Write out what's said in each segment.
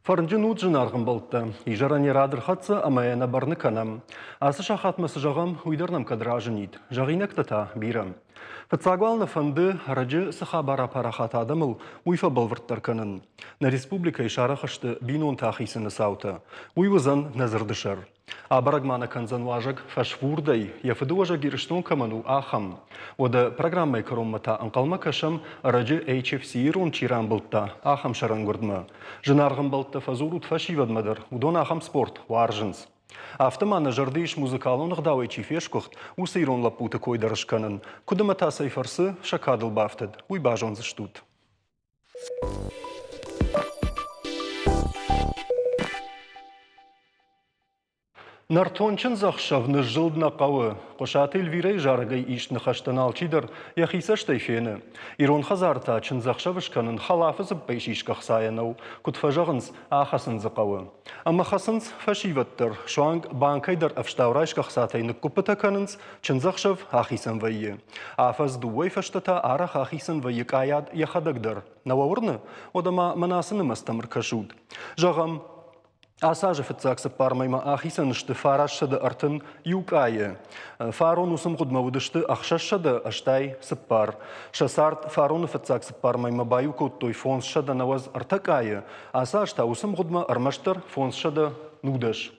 Фӕрнджын ут, зынаргъ ӕмбӕлттӕ! Изӕрӕн йӕ рад ӕрхӕццӕ ӕмӕ йӕ нӕ бӕрны кӕнӕм. Ацы сахатмӕ цы зӕгъӕм, уый дӕр нӕм кӕд разынид. Зӕгъинӕгтӕ та бирӕ. Фыццаг уал нӕ фӕнды, ӕрӕджы цы хабар апарахат адӕмыл, уый фӕбӕлвырддӕр кӕнын. Нӕ республикӕйы сарӕх сты бинонтӕ ахицӕны цаутӕ. Уый уыдзӕн нӕ дзырды сӕр. Абӕрӕг ма нӕ кӕндзӕн уазӕг фӕсфурдӕй, йӕ фыдыуӕзӕг Ирыстон кӕмӕн у, ахӕм. Уӕдӕ программӕйы кӕронмӕ та ӕнхъӕлмӕ кӕсӕм, ӕрӕджы HFC-йы рон чи рамбылдта, ахӕм сӕрӕнгуырдмӕ. Зынаргъ ӕмбӕлттӕ фӕдзурут фӕсивӕдмӕ дӕр, уыдон ахӕм спорт уарзынц. Афтӕ ма нӕ зӕрды ис музыкалон ӕгъдауӕй чи фесгуыхт, уыцы ирон лӕппуты кой дӕр скӕнын. Куыд ӕмӕ та цӕй фӕрцы сӕ кадыл бафтыд, уый базондзыстут. Нӕртон чындзӕхсӕв ныззылд нӕ хъӕуы. Хъуысаты Эльвирӕйы зарӕгӕй ист ныхӕстӕн алчидӕр йӕхи цӕстӕй фены. Ирон хӕдзар та чындзӕхсӕв скӕнын хӕлафы дзыппӕй сисгӕ хцайӕ нӕу, куыд фӕзӕгъынц, ахӕцын дзы хъӕуы. Ӕмӕ хӕцынц фӕсивӕд дӕр, суанг банкӕй дӕр ӕфстау райсгӕ хцатӕй ныггуыппытӕ кӕнынц, чындзӕхсӕв ахицӕн вӕййы. Афӕдз дыууӕйы фӕстӕ та арӕх ахицӕн вӕййы къайад йӕхӕдӕг дӕр. Нӕ уӕ уырны? Уӕдӕ ма мӕнӕ ацы нымӕцтӕм ӕркӕсут. Зӕгъӕм, Ацы азы фыццаг цыппар мӕймӕ ахицӕн сты 931 къайы. Фарон уыцы мгъуыдмӕ уыдысты 684. Сӕ цард фароны фыццаг цыппар мӕймӕ баиу кодтой 593 къайы, ацы аз та уыцы мгъуыдмӕ ӕрмӕстдӕр 510.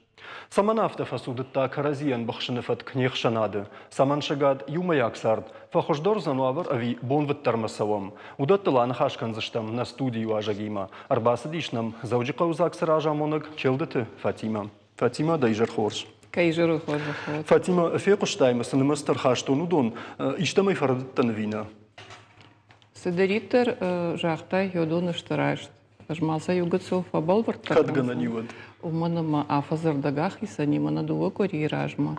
Цӕмӕн афтӕ фӕцудыдта кӕрӕдзийӕн быхсыны фӕтк не хсӕнады? Цӕмӕн сыгад иумӕйаг цард? Фӕхуыздӕр уыдзӕн уавӕр ӕви бонвыддӕрмӕ цӕуӕм? Уыдӕттыл аныхас кӕндзыстӕм нӕ студийы уазӕгимӕ. Ӕрбацыдис нӕм Дзӕуджыхъӕуы ЗАГС-ы разамонӕг Челдыты Фатимӕ. Фатимӕ, дӕ изӕр хорз. Кӕй изӕры хорзӕх уӕд. Фатимӕ, фехъуыстай мӕ, цы нымӕцтӕ ӕрхастон, уыдон истӕмӕй фӕрӕдыдтӕн ӕви нӕ? Цыдӕриддӕр загътай, уыдон сты раст. Ӕз ма сӕ иу гыццыл фӕбӕлвырддӕр Кӕд гӕнӕн и уӕд? Уымӕн ӕмӕ афӕдзы рдӕг ахицӕн и мӕнӕ дыууӕ къуырийы размӕ.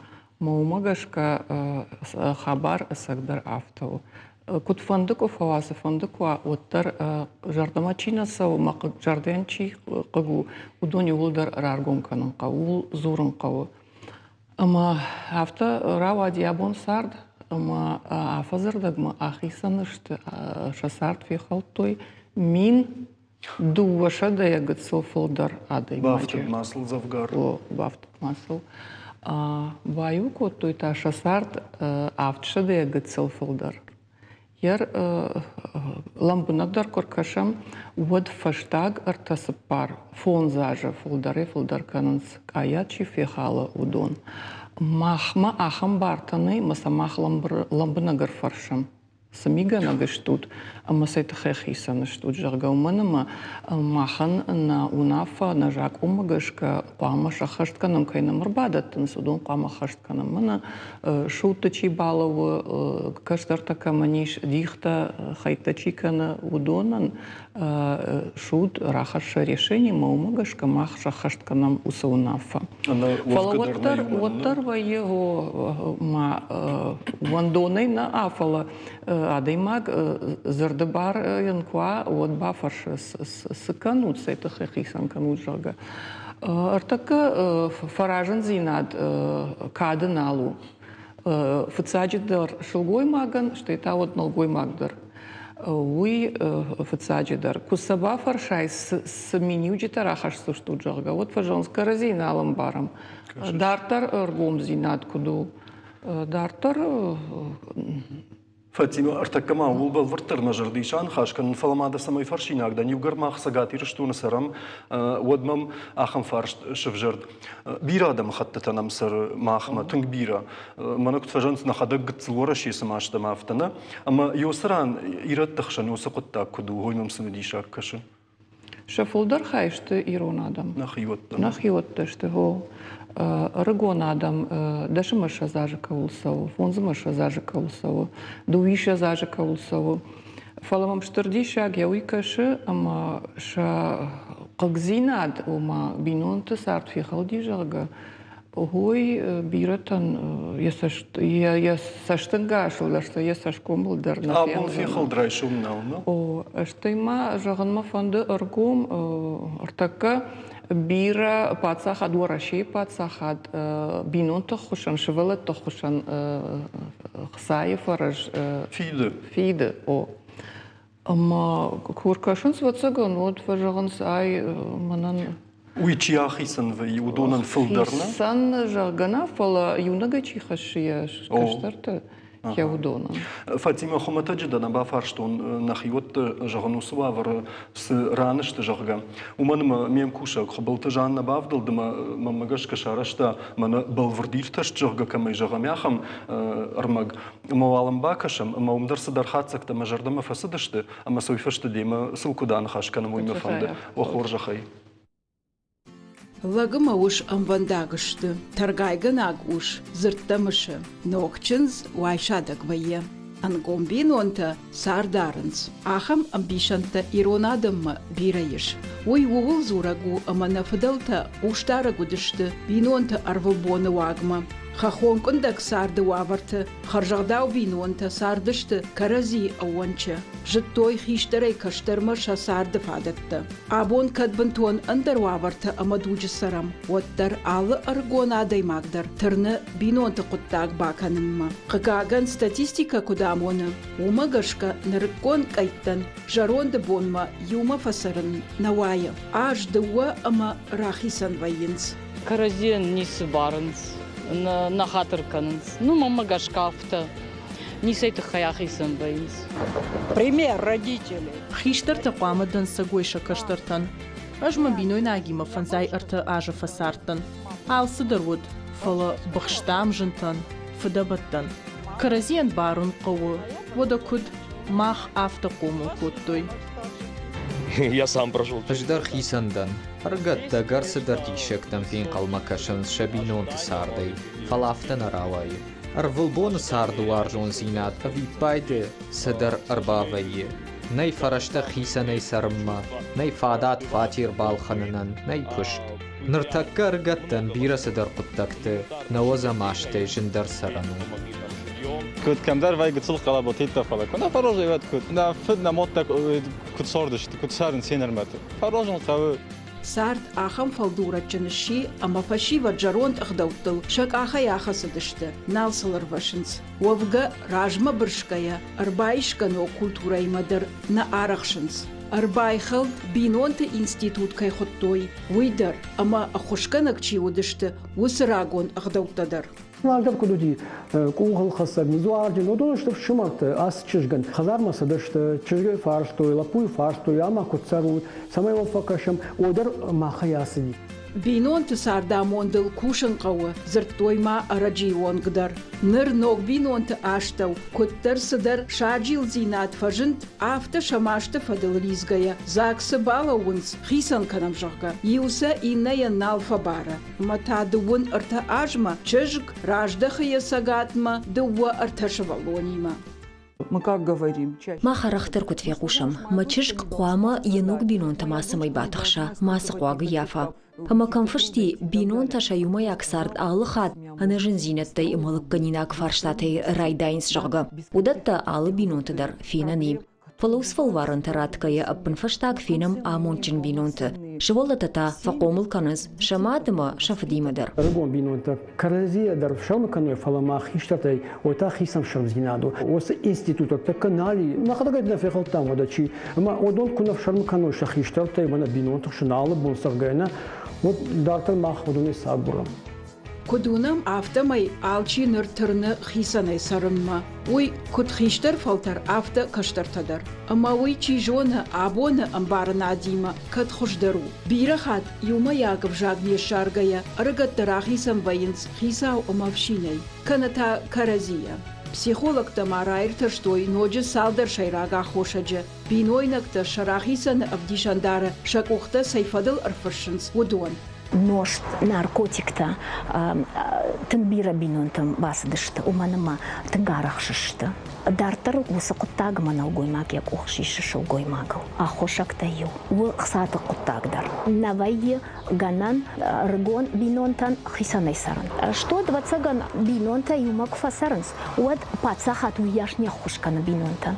Мӕ уымӕ гӕсгӕ хабар ӕцӕгдӕр афтӕ у. Куыдфӕнды куы фӕуа, цыфӕнды куы уа, уӕддӕр зӕрдӕмӕ чи нӕ цӕуы, мӕ зӕрдӕйӕн чи хъыг у, уыдон иууылдӕр раргом кӕнын хъӕуы, ууыл дзурын хъӕуы. Ӕмӕ афтӕ рауади абон цард, ӕмӕ афӕдзы рдӕгмӕ ахицӕн сты, сӕ цард фехӕлдтой 1200-йӕ гыццыл фылдӕр адӕймаджы. Бафтыд ма сыл дзӕвгар. О, бафтыд ма сыл. Баиу кодтой та сӕ цард 700-йӕ гыццыл фылдӕр. Йӕ лӕмбынӕгдӕр куы ркӕсӕм, уӕд фӕстаг ӕртӕ-цыппар, фондз азы фылдӕрӕй-фылдӕр кӕнынц, къайад чи фехалы, уыдон. Махмӕ ахӕм бартӕ нӕй, ӕмӕ сӕ мах лӕмбынӕг ӕрфӕрсӕм. Цы мигӕнӕг стут ӕмӕ цӕй тыххӕй хицӕн стут, зӕгъгӕ, уымӕн ӕмӕ махӕн нӕ уынаффӕ, нӕ закъонмӕ гӕсгӕ хъуамӕ сӕххӕст кӕнӕм, кӕй нӕм ӕрбадӕттынц, уыдон хъуамӕ ӕххӕст кӕнӕм. Мӕнӕ судты чи балӕууы, кӕстӕртӕ кӕмӕн ис, дихтӕ, хӕйттӕ чи кӕны, уыдонӕн суд рахӕссы решение, ӕмӕ уымӕ гӕсгӕ мах сӕххӕст кӕнӕм уыцы уынаффӕ. Фӕлӕ уӕддӕр, уӕддӕр вӕййы ма уӕндонӕй нӕ, фӕлӕ адӕймаг дзырды бар йын куы уа, уӕд бафӕрсы, цы кӕнут, цӕй тыххӕй хицӕн кӕнут, зӕгъгӕ. Ӕртӕккӕ фӕразындзинад кады нал у. Фыццаджыдӕр сылгоймагӕн, стӕй та уӕд нӕлгоймаг дӕр. Уый фыццаджыдӕр, куы сӕ бафӕрсай, цы миниуджытӕ рахӕсдзыстут, зӕгъгӕ, уӕд фӕзӕгъынц, кӕрӕдзийы нал ӕмбарӕм. Дарддӕр ӕргомдзинад куыд у? Дарддӕр Фатимӕ, ӕртӕккӕ ма ууыл бӕлвырддӕр мӕ зӕрды ис аныхас кӕнын, фӕлӕ ма дӕ цӕмӕй фӕрсинаг дӕн, иугӕр мах Цӕгат Ирыстоны цӕрӕм, уӕд мӕм ахӕм фарст сывзӕрд. Бирӕ адӕмыхӕттытӕ нӕм цӕры махмӕ, тынг бирӕ. Мӕнӕ куыд фӕзӕгъынц, нӕхӕдӕг гыццыл Уӕрӕсе цыма стӕм, афтӕ нӕ. Ӕмӕ ёцы ран ирӕтты хсӕн уыцы хъуыддаг куыд у, уый мӕм цымыдисаг кӕсы. Сӕ фылдӕр хай сты ирон адӕм. Нӕхиуӕттӕ. Нӕхиуӕттӕ сты, гъо. Ӕрыгон адӕм дӕсӕмӕ ссӕдз азы кӕуыл цӕуы, фондзӕмӕ ссӕдз азы кӕуыл цӕуы, дыууиссӕдз азы кӕуыл цӕуы. Фӕлӕ мӕм стыр диссаг йӕ уый кӕсы, ӕмӕ сӕ хъыгдзинад, ома бинонты цард фехӕлди, зӕгъгӕ, Уый бирӕтӕн йӕ йӕ цӕстӕнгасыл дӕр, стӕй йӕ цӕсгомыл дӕр нӕ Абон фехӕлд райсом нал, нӕ? О, стӕй ма зӕгъын мӕ фӕнды ӕргом, ӕртӕккӕ бирӕ паддзахад, Уӕрӕсейы паддзахад бинонты ххуысӕн, сывӕллӕтты ххуысӕн хцайы фӕрӕз фиды. Фиды, о. Ӕмӕ куы ркӕсынц, ӕвӕццӕгӕн, уӕд фӕзӕгъынц, ай мӕнӕн Уый чи ахицӕн вӕййы, уыдонӕн фылдӕр нӕ? Хицӕн, зӕгъгӕ нӕ, фӕлӕ иунӕгӕй чи хӕссы йӕ кӕстӕрты, йӕ уыдонӕн. Фатимӕ, хуымӕтӕджы дӕ нӕ бафарстон, нӕхиуӕтты, зӕгъын, уыцы уавӕры цы ран сты, зӕгъгӕ. Уымӕн ӕмӕ ме мкусӕг Хуыбылты Жаннӕ бавдӕлд ӕмӕ мӕнмӕ гӕсгӕ сарӕзта мӕнӕ бӕлвырд иртӕст, зӕгъгӕ, кӕмӕй зӕгъӕм, ахӕм ӕрмӕг. Ӕмӕ уал ӕм бакӕсӕм, ӕмӕ уым дӕр цыдӕр хатдзӕгтӕ мӕ зӕрдӕмӕ фӕцыдысты, ӕмӕ сӕ уый фӕстӕ демӕ сыл куыд аныхас кӕнӕм, уый мӕ фӕнды. Уӕ хорзӕхӕй. Лӕг ӕмӕ ус ӕмвӕндаг сты. Тӕргайгӕнаг ус дзырдтӕ мысы. Ног чындз уайсадӕг вӕййы. Ӕнгом бинонтӕ цард арынц. Ахӕм ӕмбисӕндтӕ ирон адӕммӕ бирӕ ис. Уый ууыл дзурӕг у, ӕмӕ нӕ фыдӕлтӕ хъусдарӕг уыдысты бинонты ӕрвылбоны уагмӕ. Хӕххон къуындӕг царды уавӕрты хӕрзӕгъдау бинонтӕ цардысты кӕрӕдзийы ӕууӕнчы, зыдтой хистӕрӕй кӕстӕрмӕ сӕ царды фадӕттӕ. Абон кӕд бынтон ӕндӕр уавӕртӕ ӕмӕ дуджы цӕрӕм, уӕддӕр алы ӕрыгон адӕймаг дӕр тырны бинонты хъуыддаг бакӕнынмӕ. Хъыгагӕн, статистикӕ куыд амоны, уымӕ гӕсгӕ нырыккон къӕйттӕн зӕронды бонмӕ иумӕ фӕцӕрын нӕ уайы. Аз дыууӕ ӕмӕ рахицӕн вӕййынц. Кӕрӕдзийӕн ницы барынц, нӕ хатыр кӕнынц. Ну, мӕнмӕ гӕсгӕ афтӕ. Ницӕй тыххӕй ахицӕн вӕййынц. Пример родителей. Хистӕртӕ хъуамӕ дӕнцӕгой сӕ кӕстӕртӕн. Ӕз мӕ бинойнагимӕ фӕндзай ӕртӕ азы фӕцардтӕн. Алцыдӕр уыд, фӕлӕ быхстам зынтӕн, фыдӕбӕттӕн. Кӕрӕдзийӕн барын хъӕуы, уӕдӕ куыд, мах афтӕ хъомыл кодтой. Я сам прошел. Ӕз дӕр хицӕн дӕн. Ӕрыгӕттӕ ӕгӕр цыдӕр диссӕгтӕм фенхъӕлмӕ кӕсынц сӕ бинонты цардӕй, фӕлӕ афтӕ нӕ рауайы. Ӕрвылбоны царды уарзондзинад ӕвиппайды цыдӕр ӕрбавӕййы. Нӕй фӕрӕзтӕ хицӕнӕй цӕрынмӕ, нӕй фадат фатер балхӕнынӕн, нӕй куыст. Ныртӕккӕ ӕрыгӕттӕн бирӕ цыдӕр хъуыддӕгты нӕуӕдзӕм азтӕй зындӕр цӕрӕн у. Куыд кӕмдӕр вӕййы гыццыл хъӕлӕботитӕ, фӕлӕ куы нӕ фӕразой, уӕд куыд? Нӕ фыд, нӕ модтӕ куыд цардысты, куыд цӕрынц се нырмӕты. Фӕразын хъӕуы. Цард ахӕм фӕлдурӕджджын сси, ӕмӕ фӕсивӕд зӕронд ӕгъдӕуттыл сӕ къахӕй ахӕцыдысты, нал сыл ӕрвӕссынц. Уӕвгӕ, размӕ бырсгӕйӕ, ӕрбайсгӕ ног культурӕимӕ дӕр нӕ арӕхсынц. Ӕрбайхӕлд, бинонты институт кӕй хуыдтой, уый дӕр, ӕмӕ ӕххуысгӕнӕг чи уыдысты, уыцы рагон ӕгъдӕуттӕ дӕр. Раздӕр куыд уыди, къухылхӕцӕг, дзуарджын, уыдон сты фсымӕртӕ ацы чызгӕн. Хӕдзармӕ цыдысты, чызгӕй фарстой, лӕппуйы фарстой, ӕмӕ куыд цӕрут, цӕмӕй уӕм фӕкӕсӕм, уый дӕр махӕй ацыди. Бинонты цардамондыл кусын хъӕуы, дзырдтой ма ӕрӕджыйы онг дӕр. Ныр ног бинонты астӕу куыддӕр цыдӕр саджилдзинад фӕзынд, афтӕ сӕ масты фӕдыл лидзгӕйӕ ЗАГС-ы балӕууынц, хицӕн кӕнӕм, зӕгъгӕ. Иу сӕ иннӕйӕн нал фӕбары. Ӕмӕ та дыууын ӕртӕ азмӕ чызг раздӕхы йӕ цӕгатмӕ дыууӕ-ӕртӕ сывӕллонимӕ. Мы как говорим? Мах арӕхдӕр куыд фехъусӕм, мӕ чызг хъуамӕ йӕ ног бинонтӕ мацӕмӕй батыхса, мацы хъуаг ӕййафа. Ӕмӕ кӕм фысти, бинонтӕ сӕ иумӕйаг цард алы хатт ӕнӕзындзинӕдтӕй ӕмӕ лыггӕнинаг фарстатӕй райдайынц, зӕгъгӕ, уыдӕттӕ алы бинонты дӕр фенӕн и. Фӕлӕ уыцы фӕлварӕнтӕ ратгӕйӕ ӕппынфӕстаг фенӕм амондджын бинонты. Сывӕллӕттӕ та фӕхъомыл кӕнынц сӕ мад ӕмӕ сӕ фыдимӕ дӕр. Ӕрыгон бинонтӕ кӕрӕдзийӕ дӕр фсӕрмы кӕной, фӕлӕ ма хистӕртӕй уый та хицӕн фсӕрмдзинад у. Уыцы институтӕ тӕккӕ нал и. Нӕхӕдӕг ӕй нӕ фехӕлдтам уӕдӕ чи. Ӕмӕ уыдон куы нӕ фсӕрмы кӕной сӕ хистӕртӕй, мӕнӕ бинонты хсӕн алы бон цӕргӕйӕ нӕ, уӕд дарддӕр мах уыдонӕй цы агурӕм? Куыд уынӕм, афтӕмӕй алчи ныр тырны хицӕнӕй цӕрынмӕ. Уый куыд хистӕр фӕлтӕр, афтӕ кӕстӕртӕ дӕр. Ӕмӕ уый, чи зоны, абоны ӕмбарынадимӕ кӕд хуыздӕр у. Бирӕ хатт иумӕйаг ӕвзаг не ссаргӕйӕ, ӕрыгӕттӕ рахицӕн вӕййынц хицау ӕмӕ ӕфсинӕй, кӕнӕ та кӕрӕдзийӕ. Психологтӕ ма раиртӕстой ноджы цалдӕр сӕйраг аххосаджы. Бинойнӕгтӕ сӕ рахицӕны ӕвдисӕндары сӕ къухтӕ цӕй фӕдыл ӕрфыссынц, уыдон. Нозт, наркотиктӕ тынг бирӕ бинонтӕм бацыдысты, уымӕн ӕмӕ тынг арӕхсысты. Дарддӕр уыцы хъуыддагмӕ нӕлгоймаг йӕ къух сисы сылгоймагыл. Аххосӕгтӕ иу у хцаты хъуыддаг дӕр. Нӕ вӕййы гӕнӕн ӕрыгон бинонтӕн хицӕнӕй цӕрын. Что, ӕвӕццӕгӕн, бинонтӕ иумӕ куы фӕцӕрынц, уӕд паддзахад уыйас не ххуыс кӕны бинонтӕн.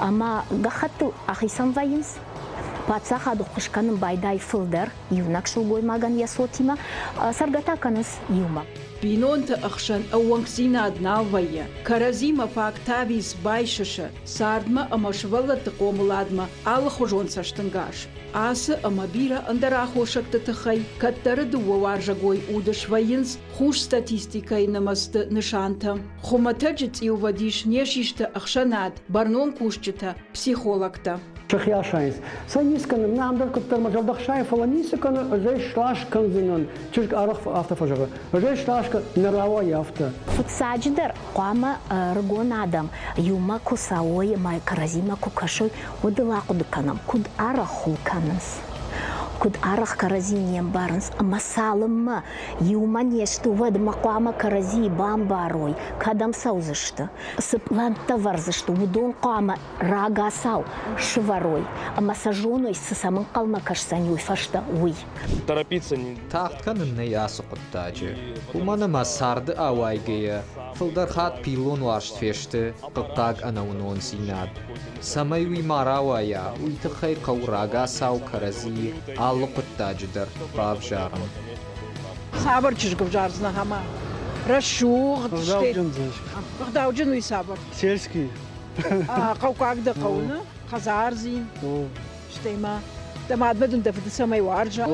Ӕмӕ гӕххӕттыл ахицӕн вӕййынц, паддзахад ӕххуыс кӕнын байдайы фылдӕр иунӕг сылгоймагӕн йӕ цотимӕ, цӕргӕ та кӕнынц иумӕ. Бинонты ӕхсӕн ӕууӕнкдзинад нал вӕййы, кӕрӕдзимӕ фаг тавиц байсысы, цардмӕ ӕмӕ сывӕллӕтты хъомыладмӕ алыхуызон цӕстӕнгас. Ацы ӕмӕ бирӕ ӕндӕр аххосӕгты тыххӕй кӕддӕры дыууӕ уарзӕгой уды свӕййынц хус статистикӕйы нымӕцты нысантӕ. Хуымӕтӕджы цъиувӕдис не систы ӕхсӕнад, бӕрнон кусджытӕ, психологтӕ. Сӕхи асайынц. Сӕ ницы кӕны, нӕ ам дӕр куыддӕр мӕ зӕрдӕ хсайы, фӕлӕ ницы кӕны, ӕз ӕй слас кӕндзынӕн. Чызг арӕх афтӕ фӕзӕгъы, ӕз ӕй слас кӕн, нӕ рауайы афтӕ. Фыццаджыдӕр хъуамӕ ӕрыгон адӕм иумӕ куы цӕуой ӕмӕ кӕрӕдзимӕ куы кӕсой, уӕд ыл ахъуыды кӕнӕм, куыд арӕх хуыл кӕнынц, куыд арӕх кӕрӕдзи не мбарынц ӕмӕ цалынмӕ иумӕ не сты, уӕдмӕ хъуамӕ кӕрӕдзийы бамбарой, кӕдӕм цӕудзысты, цы пълӕнттӕ вӕрдзысты, уыдон хъуамӕ рагацау сывӕрой ӕмӕ сӕ зоной, цы сӕм ӕнхъӕлмӕ кӕсдзӕни уый фӕстӕ, уый. Тагъд кӕнын нӕй ацы хъуыддаджы, уымӕн ӕмӕ царды ауайгӕйӕ фылдӕр хатт пиллон уарзт фесты хъыхъхъаг ӕнӕуынондзинад. Цӕмӕй уый ма рауайа, уый тыххӕй хъӕуы рагацау кӕрӕдзийы алы хъуыддаджы дӕр бавзарын. Цавӕр чызг ӕвзардзынӕ ӕмӕ рӕсугъд? Ӕгъдауджын. Ӕгъдауджын уый цавӕр? Сельский. Хъӕуккаг дӕ хъӕуы, нӕ? Хӕдзардзин. Стӕй ма дӕ мадмӕ дын дӕ фыды цӕмӕй уарза?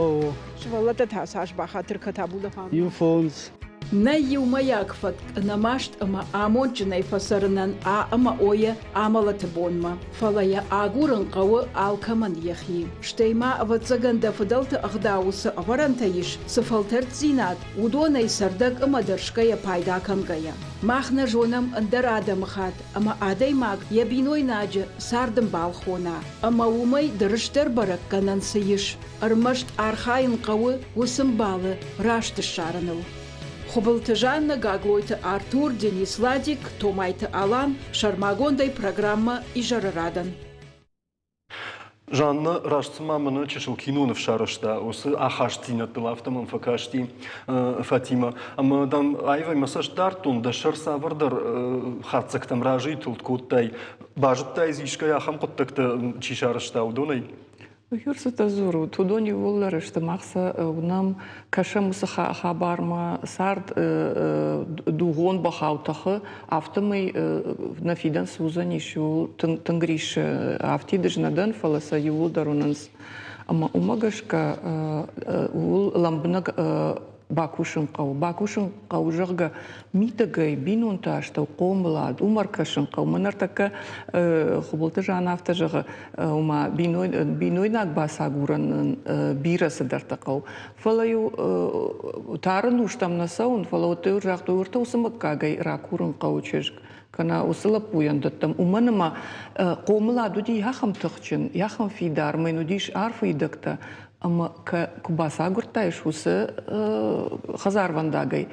Сывӕллӕттӕ та цас бахатыр кӕ табу дӕ фарн. Иу фондз. Нӕ иумӕйаг фӕтк ӕнӕмаст ӕмӕ амондджынӕй фӕцӕрынӕн А ӕмӕ О-йӕ амӕлӕты бонмӕ, фӕлӕ йӕ агурын хъӕуы алкӕмӕн йӕхи. Стӕй ма, ӕвӕццӕгӕн, дӕ фыдӕлты ӕгъдауы цы ӕвӕрӕнтӕ ис, цы фӕлтӕрддзинад, уыдонӕй цӕрдӕг ӕмӕ дӕрсгӕйӕ пайда кӕнгӕйӕ. Мах нӕ зонӕм ӕндӕр адӕмыхатт ӕмӕ адӕймаг йӕ бинойнаджы цардӕмбал хона, ӕмӕ уымӕй дырысдӕр бӕрӕггӕнӕн цы ис, ӕрмӕст архайын хъӕуы уыцы мбалы раст ссарыныл. Хуыбылты Жаннӕ, Гаглойты Артур, Денис Ладик, Томайты Алан, сӕрмагондӕй программӕ «Изӕры радӕн». Жанна, раст цыма мӕнӕ чысыл киноныв сарӕзта, уыцы ахастдзинӕдтыл афтӕ мӕм фӕкасти Фатимӕ. Ӕмӕ, дам, аивӕй мӕ цӕст дардтон, дӕ сӕр цавӕрдӕр хатдзӕгтӕм разыйы тылд кодтай. Базыдтай дзы искӕй ахӕм хъуыддӕгтӕ чи сарӕзта, уыдонӕй? Юрцытӕ дзурут, уыдон иууылдӕр сты, мах сӕ уынӕм, кӕсӕм уыцы хабармӕ, цард дугъон бӕхау тӕхы, афтӕмӕй нӕ фидӕн цы уыдзӕнис, иууыл тынг риссы. Афтид ӕз нӕ дӕн, фӕлӕ сӕ иууылдӕр уынынц. Ӕмӕ уымӕ гӕсгӕ ууыл лӕмбынӕг бакусын хъӕуы. Бакусын хъӕуы, зӕгъгӕ, мидӕгӕй бинонты астӕу хъомылад, уым ӕркӕсын хъӕуы. Мӕн ӕртӕккӕ Хуыбылты Жан афтӕ зӕгъы, ома бинойнаг бацагурӕн бирӕ цыдӕртӕ хъӕуы. Фӕлӕ-иу тары нустӕм нӕ цӕуын, фӕлӕ уӕддӕр загътой, уӕртӕ уыцы мыггагӕй ракурын хъӕуы чызг кӕнӕ уыцы лӕппуйӕн дӕттӕм, уымӕн ӕмӕ хъомылад уыди ахӕм тыхджын, ахӕм фидар, мӕн уыдис арф уидӕгтӕ, ӕмӕ куы бацагуырдтаис уыцы хӕдзарвӕндагӕй,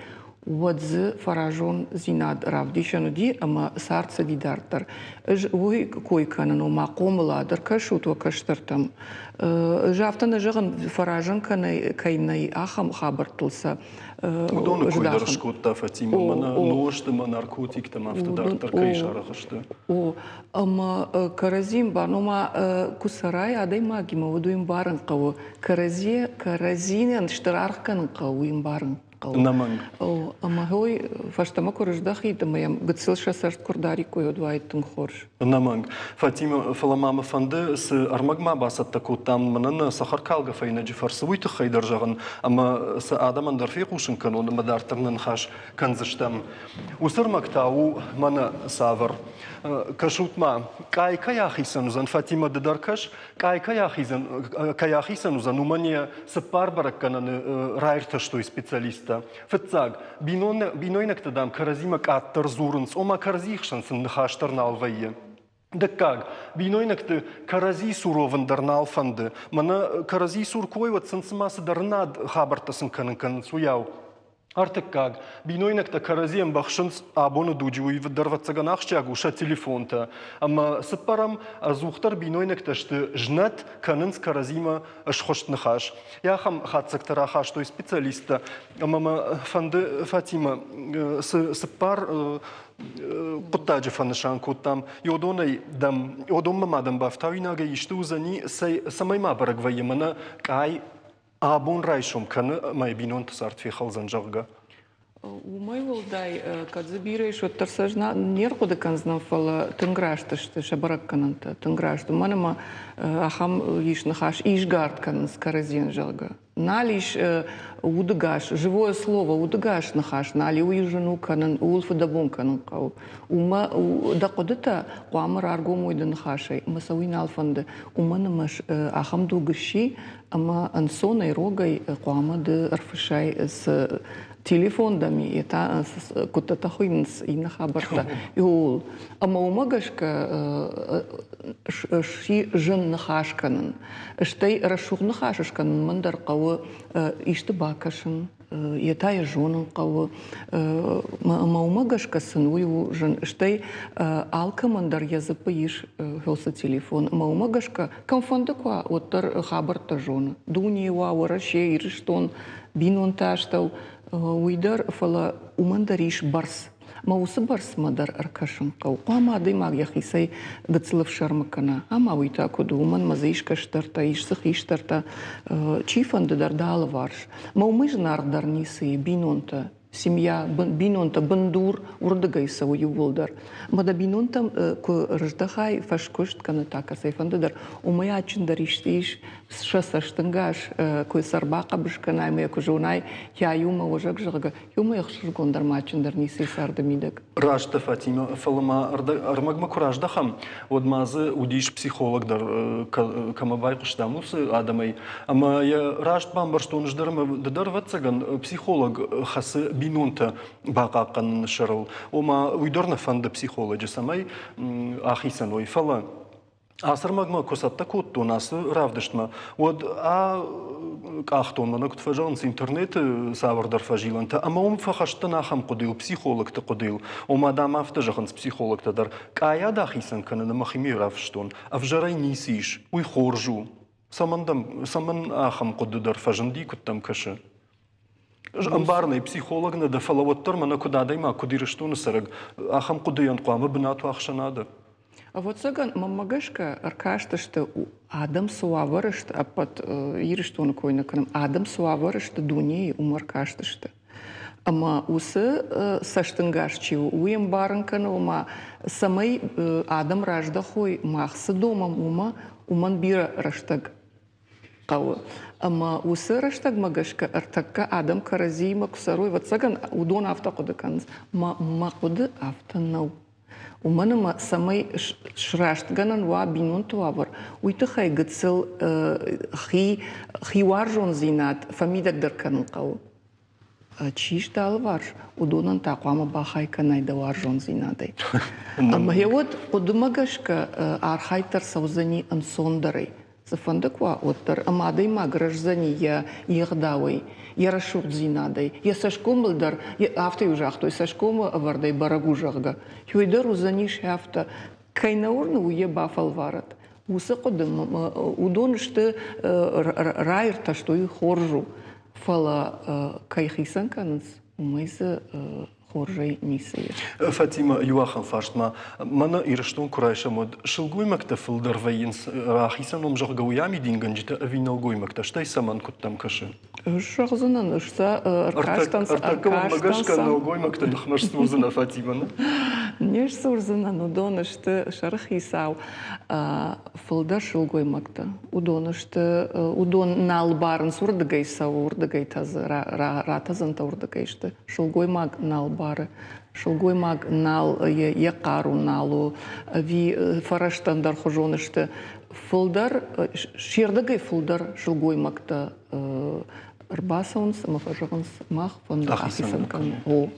уӕд дзы фӕразондзинад равдисӕн уыди ӕмӕ цард цыди дарддӕр. Ӕз уый кой кӕнын, ома хъомылад, ӕркӕсут уӕ кӕстӕртӕм. Ӕз афтӕ нӕ зӕгъын, фӕразӕн кӕй нӕй, ахӕм хабӕрттыл сӕ Уыдоны кой дӕр скодта Фатимӕ, мӕнӕ нозт ӕмӕ наркотиктӕм афтӕ дарддӕр кӕй сарӕх сты. О, ӕмӕ кӕрӕдзи ӕмбарын, ома куы цӕрай адӕймагимӕ, уӕд уый ӕмбарын хъӕуы. Кӕрӕдзи, кӕрӕдзийӕн стыр аргъ кӕнын хъӕуы, уый ӕмбарын хъӕуы. Ӕнӕмӕнг. О, ӕмӕ уый фӕстӕмӕ куы рыздӕхид ӕмӕ йӕм гыццыл сӕ цӕст куы рдариккой, уӕд уаид тынг хорз. Ӕнӕмӕнг. Фатимӕ, фӕлӕ ма мӕ фӕнды, цы ӕрмӕг ма бацӕттӕ кодтам, мӕнӕн нӕ цӕхӕркалгӕ фӕйнӕджы фӕрцы уый тыххӕй дӕр зӕгъын, ӕмӕ сӕ адӕмӕн дӕр фехъусын кӕнон ӕмӕ дарддӕр нӕ ныхас кӕндзыстӕм. Уыцы ӕрмӕг та у мӕнӕ цавӕр. Кӕсут-ма, къай кӕй ахицӕн уыдзӕн, Фатимӕ, ды дӕр кӕс, къай кӕй ахицӕн, кӕй ахицӕн уыдзӕн, уымӕн йӕ цыппар бӕрӕггӕнӕны раиртӕстой специалисттӕ. Фыццаг, бинойнӕгтӕ, дам, кӕрӕдзимӕ къаддӕр дзурынц, ома кӕрӕдзийы хсӕн сын ныхас дӕр нал вӕййы. Дыккаг, бинойнӕгты кӕрӕдзи цур уӕвын дӕр нал фӕнды. Мӕнӕ кӕрӕдзи цур кой, уӕд сын цыма цыдӕр над хабӕрттӕ сын кӕнын кӕнынц, уыйау. Ӕртыккаг, бинойнӕгтӕ кӕрӕдзи ӕмбӕхсынц абоны дуджы уый дӕр ӕвӕццӕгӕн ахсджиаг у сӕ телефонтӕ. Ӕмӕ цыппӕрӕм, ӕдзухдӕр бинойнӕгтӕ сты знӕт, кӕнынц кӕрӕдзимӕ схуыст ныхас. Ахӕм хатдзӕгтӕ рахастой специалисттӕ. Ӕмӕ мӕ фӕнды, Фатимӕ, цы цыппар хъуыддаджы фӕнысан кодтам, йодонӕй дӕм, йодонмӕ ма дӕм бафтауинагӕй исты уыдзӕни, цӕмӕй ма бӕрӕг вӕййы, мӕнӕ къай абон райсом кӕны ӕмӕ йӕ бинонты цард фехӕлдзӕн, зӕгъгӕ. Уымӕй уӕлдай, кӕд дзы бирӕ ис, уӕддӕр сӕ ӕз не рхъуыды кӕндзынӕн, фӕлӕ тынг раст сты сӕ бӕрӕггӕнӕнтӕ, тынг раст. Уымӕн ӕмӕ ахӕм ис ныхас, изгард кӕнынц кӕрӕдзийӕн, зӕгъгӕ. Нал ис удыгас, живое слово, удыгас ныхас нал и, уый зын у кӕнын, ууыл фыдӕбон кӕнын хъӕуы. Уымӕ дӕ хъуыдытӕ хъуамӕ раргом уой дӕ ныхасӕй, ӕмӕ сӕ уый нал фӕнды. Уымӕн ӕмӕ ахӕм дуг сси, ӕмӕ ӕнцонӕй, рогӕй хъуамӕ ды ӕрфыссай цы телефон дӕм и, та куыдтӕ хуыйнынц иннӕ хабӕрттӕ, ууыл. Ӕмӕ уымӕ гӕсгӕ сси зын ныхас кӕнын. Стӕй рӕсугъд ныхас скӕнын мӕн дӕр хъӕуы исты бакӕсын, йе та йӕ зонын хъӕуы. Ӕмӕ уымӕ гӕсгӕ сын уый у зын. Стӕй алкӕмӕн дӕр йӕ дзыппы ис хӕлцы телефон. Ӕмӕ уымӕ гӕсгӕ кӕмфӕнды куы уа, уӕддӕр хабӕрттӕ зоны. Дуне уа, Уӕрӕсе, Ирыстон, бинонты астӕу, уый дӕр, фӕлӕ уымӕн дӕр ис бӕрц. Мӕ уыцы бӕрцмӕ дӕр ӕркӕсын хъӕуы. Хъуамӕ адӕймаг йӕхицӕй гыццыл ӕфсӕрмы кӕна. Ӕмӕ уый та куыд у? Уымӕн мӕ дзы ис кӕстӕртӕ, ис дзы хистӕртӕ, чифӕнды дӕр дӕ алыварс. Мӕ уымӕй зынаргъдӕр ницы и, бинонтӕ, семья, бинонтӕ, бындур уырдыгӕй цӕуы иууылдӕр. Мӕ дӕ бинонтӕм куы рыздӕхай фӕскуыст кӕнӕ та кӕцӕйфӕнды дӕр, уымӕй адджындӕр исты ис, сӕ цӕстӕнгас куы сӕ ӕрбахъӕбыс кӕнай ӕмӕ йӕ куы зонай, йӕ иумӕ уазӕг, зӕгъгӕ, иумӕ ӕхсызгондӕр ма адджындӕр ницы царды мидӕг. Раст дӕ, Фатимӕ, фӕлӕ ма ӕрмӕгмӕ куы раздӕхӕм, уӕд ма дзы уыдис психолог дӕр, кӕмӕ байхъуыстам, уыцы адӕмӕй. Ӕмӕ йӕ раст бамбӕрстон ӕз дӕр ӕмӕ ды дӕр, ӕвӕццӕгӕн, психолог хӕцы бинонтӕ бахъахъхъӕныны сӕрыл. Ома, уый дӕр нӕ фӕнды психолоджы, цӕмӕй ахицӕн уой. Фӕлӕ Ацы ӕрмӕгмӕ куы цӕттӕ кодтон ацы равдыстмӕ, уӕд а къахтон, мӕнӕ куыд фӕзӕгъынц, интернеты цавӕрдӕр фӕзилӕнтӕ, ӕмӕ уым фӕхӕст дӕн ахӕм хъуыдыйыл, психологты хъуыдыйыл. Ома, дам, афтӕ зӕгъынц психологтӕ дӕр, къайад ахицӕн кӕнын ӕмӕ химийы рафыстон, ӕвзӕрӕй ницы ис, уый хорз у. Цӕмӕн дӕм, цӕмӕн ахӕм хъуыды дӕр фӕзынди, куыд дӕм кӕсы? Ӕз ӕмбарын ӕй, психолог нӕ дӕ, фӕлӕ уӕддӕр мӕнӕ куыд адӕймаг, куыд Ирыстоны цӕрӕг, ахӕм хъуыдыйӕн хъуамӕ бынат уа ӕхсӕнады. Ӕвӕццӕгӕн, мӕнмӕ гӕсгӕ, ӕркастысты, адӕм цы уавӕры сты, ӕппӕт Ирыстоны кой нӕ кӕнӕм, адӕм цы уавӕры сты дунейы, уымӕ ӕркастысты. Ӕмӕ уыцы цӕстӕнгас чи у, уый ӕмбарын кӕны, ома цӕмӕй адӕм раздӕхой, мах цы домӕм, уымӕ, уымӕн бирӕ рӕстӕг хъӕуы. Ӕмӕ уыцы рӕстӕгмӕ гӕсгӕ ӕртӕккӕ адӕм кӕрӕдзиимӕ куы цӕрой, ӕвӕццӕгӕн, уыдон афтӕ хъуыды кӕнынц. Мӕ, мӕ хъуыды афтӕ нӕу. Уымӕн ӕмӕ цӕмӕй срастгӕнӕн уа бинонты уавӕр, уый тыххӕй гыццыл хи, хиуарзондзинад фӕмидӕгдӕр кӕнын хъӕуы. Чи сты алыварс, уыдонӕн та хъуамӕ бахай кӕнай дӕ уарзондзинадӕй. Ӕмӕ йӕ уӕд хъуыдымӕ гӕсгӕ архайд дӕр цӕудзӕни ӕнцондӕрӕй. Цыфӕнды куы уа, уӕддӕр ӕмӕ адӕймаг рӕздзӕни йӕ йе гъдауӕй, йӕ рӕсугъддзинадӕй, йӕ цӕсгомыл дӕр, афтӕ-иу загътой, цӕсгомы ӕвӕрдӕй бӕрӕг у, зӕгъгӕ. Уый дӕр уыдзӕнис афтӕ. Кӕй нӕ уырны, уый йӕ бафӕлварӕд. Уыцы хъуыды уыдон сты раиртӕстой, хорз у. Фӕлӕ кӕй хицӕн кӕнынц, уымӕй дзы хорзӕй ницы ис. Фатимӕ, иу ахӕм фарст ма. Мӕнӕ Ирыстон куы райсӕм, уӕд сылгоймӕгтӕ фылдӕр вӕййынц рахицӕн ном, зӕгъгӕ, уый амидингӕнджытӕ ӕви нӕлгоймӕгтӕ? Стӕй цӕмӕн куыдтӕм кӕсы? Зӕгъдзынӕн, ӕз сӕ ӕркастӕн. Ӕртӕккӕ уымӕ гӕсгӕ нӕлгоймӕгты ныхмӕ сдзурдзынӕ, Фатимӕ, нӕ? Не сдзурдзынӕн, уыдон сты сӕрыхицау фылдӕр сылгоймӕгтӕ. Уыдон сты, уыдон нал барынц, уырдыгӕй цӕуы, уырдыгӕй тӕдзы, ратӕдзӕнтӕ уырдыгӕй сты. Сылгоймаг нал бары, сылгоймаг нал, йӕ хъару нал у, ӕви фӕрӕзтӕ ӕндӕрхуызон сты. Фылдӕр, се рдӕгӕй фылдӕр сылгоймӕгтӕ ӕрбацӕуынц ӕмӕ фӕзӕгъынц, мах фӕнды ахицӕн кӕнын. О,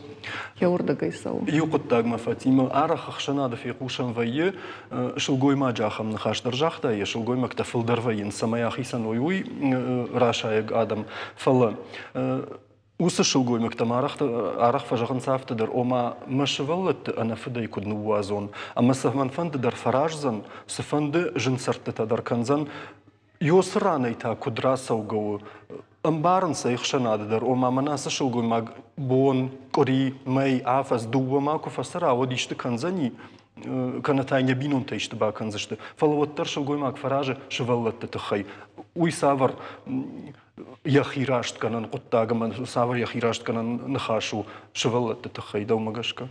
йӕ уырдыгӕй цӕуы. Иу хъуыддагмӕ Фатимӕ арӕх ӕхсӕнады фехъусӕн вӕййы, сылгоймаджы ахӕм ныхас дӕр загъта, йӕ сылгоймӕгтӕ фылдӕр вӕййынц, цӕмӕй ахицӕн уой, уый расайӕг адӕм. Фӕлӕ уыцы сылгоймӕгтӕм арӕх фӕзӕгъынц афтӕ дӕр, ома мӕ сывӕллӕтты ӕнӕфыдӕй куыд ныууадзон, ӕмӕ цӕмӕнфӕнды дӕр фӕраздзӕн, цыфӕнды зын цӕрдтытӕ дӕр кӕндзӕн, Ёсы ранӕй та куыд рацӕугӕ у? Ӕмбарынц ӕй ӕхсӕнады дӕр, ома мӕнӕ ацы сылгоймаг бон, къуыри, мӕй, афӕдз, дыууӕмӕ куы фӕцӕра, уӕд исты кӕндзӕни, кӕнӕ та йын йӕ бинонтӕ исты бакӕндзысты. Фӕлӕ уӕддӕр сылгоймаг фӕразы сывӕллӕтты тыххӕй. Уый цавӕр? Йӕхи растгӕнӕн хъуыддаг ӕмӕ цавӕр йӕхи растгӕнӕн ныхас у сывӕллӕтты тыххӕй дӕумӕ гӕсгӕ?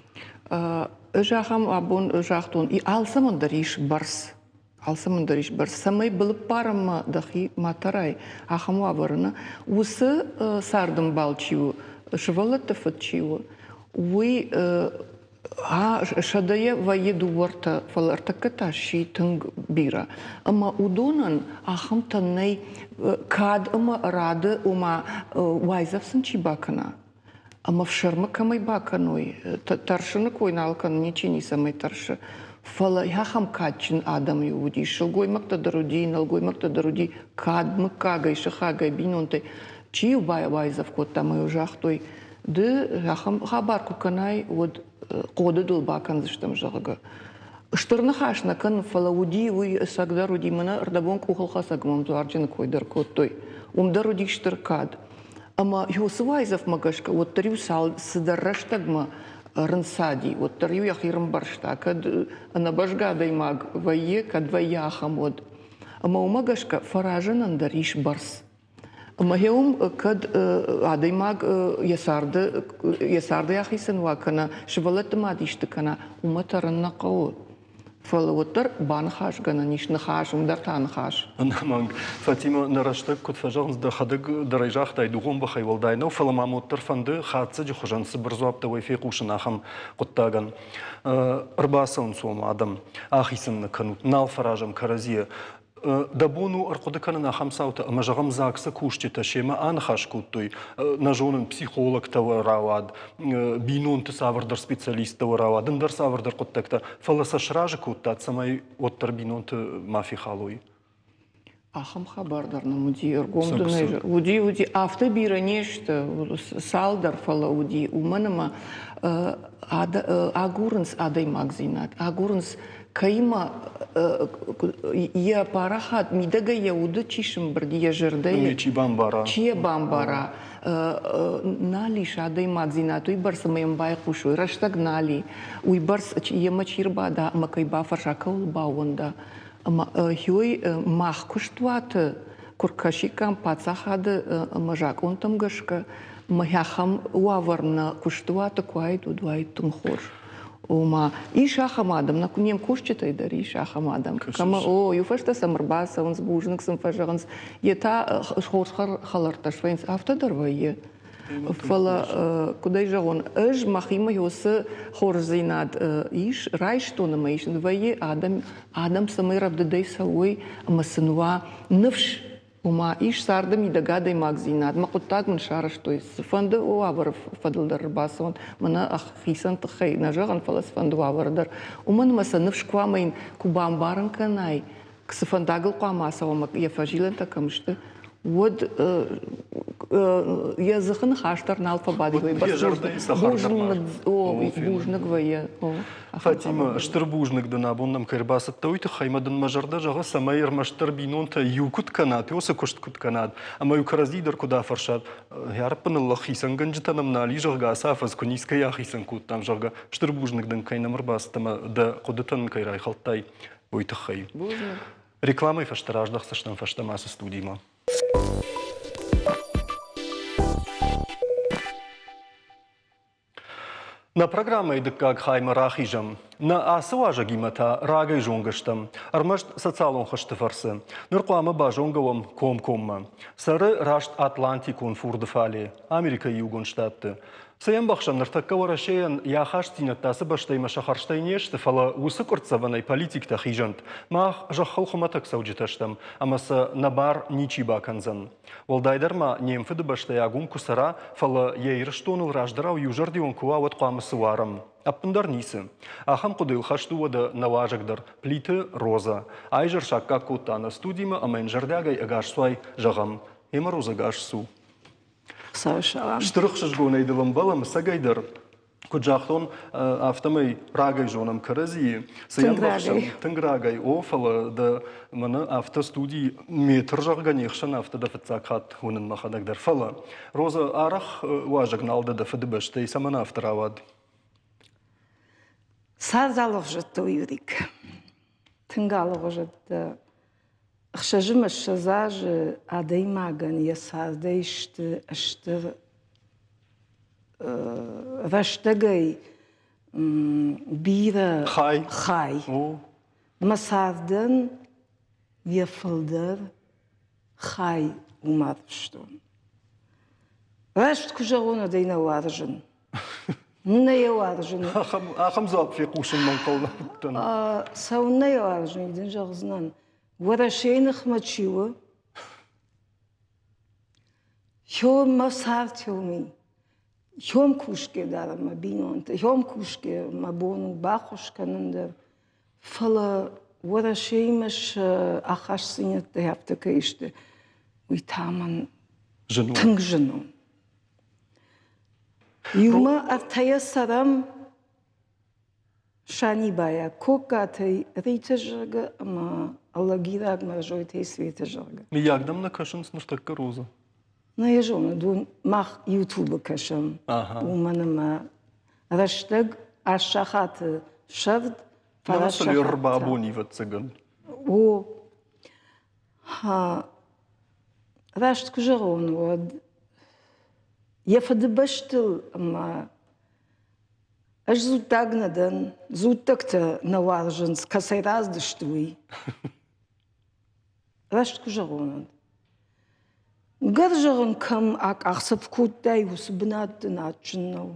Ӕз ахӕм абон загътон, алцӕмӕн дӕр ис бӕрц. Алцӕмӕн дӕр ис бӕрц. Цӕмӕй былыппарынмӕ дӕхи ма тӕрай, ахӕм уавӕры нӕ. Уыцы цардӕмбал чи у, сывӕллӕтты фыд чи у, уый сӕдӕйӕ вӕййы дыууӕртӕ, фӕлӕ ӕртӕккӕ та сси тынг бирӕ. Ӕмӕ уыдонӕн ахӕмтӕ нӕй кад ӕмӕ рады, ома уайдзӕф сын чи бакӕна, ӕмӕ фсӕрмы кӕмӕй бакӕной, тӕрсыны кой нал кӕны, ничи ницӕмӕй тӕрсы. Фӕлӕ ахӕм кадджын адӕм-иу уыди, сылгоймӕгтӕ дӕр уыди, нӕлгоймӕгтӕ дӕр уыди, кад мыггагӕй, сыхагӕй, бинонтӕй. Чи-иу бауайдзӕф кодта ӕмӕ-иу загътой, ды ахӕм хабар куы кӕнай, уӕд хъоды дыл бакӕндзыстӕм, зӕгъгӕ. Стыр ныхас нӕ кӕнын, фӕлӕ уыди, уый ӕцӕгдӕр уыди, мӕнӕ ӕрдӕбон къухылхӕцӕг мӕм дзуарджыны кой дӕр кодтой. Уым дӕр уыди стыр кад. Ӕмӕ уыцы уайдзӕфмӕ гӕсгӕ уӕддӕр-иу цыдӕр рӕстӕгмӕ рынцади, уӕддӕр-иу йӕхи рымбӕрста, кӕд ӕнӕбӕзгӕ адӕймаг вӕййы, кӕд вӕййы ахӕм, уӕд. Ӕмӕ уымӕ гӕсгӕ фӕразынӕн дӕр ис бӕрц. Ӕмӕ уым кӕд адӕймаг йӕ царды йӕ цардӕй ахицӕн уа кӕнӕ сывӕллӕтты мад исты кӕна, уымӕ тӕрын нӕ хъӕуы. Фӕлӕ уӕддӕр баныхасгӕнӕн ис ныхас, уым дӕр та ныхас. Ӕнӕмӕнг. Фатимӕ, нӕ рӕстӕг куыд фӕзӕгъынц, дӕхӕдӕг дӕр ӕй загътай, дугъон бӕхӕй уӕлдай нӕу, фӕлӕ мӕм уӕддӕр фӕнды хатдзӕджы хуызӕн цыбыр дзуапп дӕуӕй фехъусын ахӕм хъуыддагӕн. Ӕрбацӕуынц уӕм адӕм, ахицӕн нӕ кӕнут, нал фӕразӕм кӕрӕдзийӕ. Дӕ бон у ӕрхъуыды кӕнын ахӕм цаутӕ, ӕмӕ зӕгъӕм, ЗАГС-ы кусджытӕ семӕ аныхас кодтой, нӕ зонын, психологтӕ рауад, бинонты цавӕрдӕр специалисттӕ рауад, ӕндӕр цавӕрдӕр хъуыддӕгтӕ, фӕлӕ сӕ сразы кодтат, цӕмӕй уӕддӕр бинонты ма фехалой? Ахӕм хабар дӕр нӕм уыди, ӕргом дын уыди, уыди. Афтӕ бирӕ не сты, цалдӕр, фӕлӕ уыди, уымӕн ӕмӕ агурынц адӕймагдзинад, агурынц кӕимӕ йӕ парахат мидӕгӕй йӕ уды чи сымбырд, йӕ зӕрдӕйы чи бамбара, чи йӕ бамбара, нал ис адӕймагдзинад, уыйбӕрц ӕмӕ йӕм байхъусой, рӕстӕг нал и, уыйбӕрц йемӕ чи рбада ӕмӕ кӕй бафӕрса, кӕуыл баууӕнда. Ӕмӕ хёй мах куыстуаты куы ркӕсиккам паддзахады ӕмӕ закъонтӕм гӕсгӕ, ӕмӕ ахӕм уавӕр нӕ куыстуаты куы уаид, уӕд уаид тынг хорз. Ома, ис ахӕм адӕм, нӕ не мкусджытӕй дӕр ис ахӕм адӕм, кӕмӕ, о, иу фӕстӕ сӕм ӕрбацӕуынц, бузныг сын фӕзӕгъынц, йе та хорз хӕлӕрттӕ свӕййынц, афтӕ дӕр вӕййы. Фӕлӕ, куыд ӕй зӕгъон, ӕз мӕхимӕ уыцы хорздзинад ис, райстон ӕмӕ ис, вӕййы адӕм, адӕм цӕмӕй рӕвдыдӕй цӕуой ӕмӕ сын уа ныфс Ома, ис царды мидӕг адӕймагдзинад, мӕ хъуыддаг мын сарӕзтой, цыфӕнды уавӕры фӕдыл дӕр ӕрбацӕуӕнт, мӕнӕ хицӕн тыххӕй нӕ зӕгъын, фӕлӕ цыфӕнды уавӕры дӕр. Уымӕн ӕмӕ сӕ ныфс хъуамӕ йын куы бамбарын кӕнай, цы фӕндагыл хъуамӕ ацӕуа ӕмӕ йӕ фӕзилӕнтӕ кӕм сты, уӕд йӕ дзыхы ныхас дӕр нал фӕбады. Бузныг вӕййы. Фатимӕ, стыр бузныг дын, абон нӕм кӕй ӕрбацыдтӕ, уый тыххӕй ӕмӕ дын мӕ зӕрдӕ зӕгъы, цӕмӕй ӕрмӕстдӕр бинонтӕ иу куыд кӕнат, уыцы куыст куыд кӕнат, ӕмӕ-иу кӕрӕдзи дӕр куыд афӕрсат, хӕрппыныл хицӕнгӕнджытӕ нӕм нал и, зӕгъгӕ, ацы афӕдз куы ницкӕй ахицӕн кодтам, зӕгъгӕ, стыр бузныг дын, кӕй нӕм ӕрбацыдтӕ ӕмӕ дӕ хъуыдытӕн кӕй райхӕлдтай, уый тыххӕй. Бузныг. Рекламӕйы фӕстӕ раздӕхдзыстӕм фӕстӕмӕ ацы студимӕ. Нӕ программӕйы дыккаг хаймӕ рахизӕм. Нӕ ацы уазӕгимӕ та рагӕй зонгӕ стӕм, ӕрмӕст социалон хызты фӕрцы. Ныр хъуамӕ базонгӕ уӕм комкоммӕ. Цӕры раст Атлантикон фурды фале, Америкӕйы Иугонд Штатты. Цы йӕм бахсӕм, ныртӕккӕ Уӕрӕсейӕн йӕ ахастдзинӕдтӕ ацы бӕстӕимӕ сӕ хӕрзтӕй не сты, фӕлӕ уыцы къуырцдзӕвӕнӕй политиктӕ хизӕнт. Мах зӕххыл хуымӕтӕг цӕуджытӕ стӕм, ӕмӕ сӕ нӕ бар ничи бакӕндзӕн. Уӕлдайдӕр ма не мфыдыбӕстӕйаг уым куы цӕра, фӕлӕ йӕ Ирыстоныл раздӕрау иузӕрдион куы уа, уӕд хъуамӕ цы уарӕм? Ӕппындӕр ницы. Ахӕм хъуыдыйыл хӕст у уӕдӕ нӕ уазӕг дӕр, Плиты Розӕ. Айзӕр саккаг кодта нӕ студимӕ ӕмӕ йын зӕрдиагӕй ӕгасцуай зӕгъӕм. Емӕ Розӕ гас цу. Стыр ӕхсызгонӕй дыл ӕмбӕлӕм, ӕцӕгӕй дӕр. Куыд загътон, афтӕмӕй рагӕй зонӕм кӕрӕдзийы. Цы йӕм бахсӕм? Тынг рагӕй, о, фӕлӕ дӕ мӕнӕ афтӕ студийы метр зӕгъгӕ не хсӕн, афтӕ дӕ фыццаг хатт уынын мӕхӕдӕг дӕр. Фӕлӕ, Роза, арӕх уазӕг нал дӕ дӕ фыдыбӕстӕй, цӕмӕн афтӕ рауад? Цард алыгъуызӕттӕ у, Юрик. Тынг алыгъуызӕттӕ. Ӕхсӕзӕмӕ 20 азы адӕймагӕн йӕ цардӕй сты стыр рӕстӕгӕй бирӕ хай. хай. Мӕ цардӕн йӕ фылдӕр хай уым арвыстон. Раст куы зӕгъон, уӕд ӕй нӕ уарзын. Нӕ йӕ уарзын. Ахӕм дзуапп фехъусынмӕ ӕнхъӕл нӕ уыдтӕн. Цӕуыннӕ йӕ уарзын, дын зӕгъдзынӕн. Уӕрӕсейы ныхмӕ чи у, Хём мӕ цард хёми. Хём кусгӕ дӕр мӕ бинонтӕ, хём кусгӕ мӕ бон у баххуыс кӕнын дӕр. Фӕлӕ Уӕрӕсеимӕ сӕ ахастдзинӕдтӕ афтӕ кӕй сты, уый та мӕн тынг зын у. Иумӕ ӕртӕйӕ цӕрӕм Санибайӕ, Коккатӕй Ритӕ зӕгъгӕ ӕмӕ Алагираг Мӕрзойтӕй Светӕ зӕгъгӕ. Мыййаг дӕм нӕ кӕсынц ныртӕккӕ Роза? Нӕ йӕ зонын, уыдон мах Ютубы кӕсӕм, уымӕн ӕмӕ рӕстӕг аст сахаты сӕрд, фараст сахаты. Ӕрбабон, ӕвӕццӕгӕн. О, раст куы зӕгъон, уӕд йӕ фыдыбӕстыл ӕмӕ ӕз дзуттаг нӕ дӕн, дзуттӕгтӕ нӕ уарзынц, кӕцӕй раздысты, уый. Раст куы зӕгъон, уӕд. Гӕр зӕгъын, кӕм акъахдзӕф кодтай, уыцы бынат дын адджын нӕу.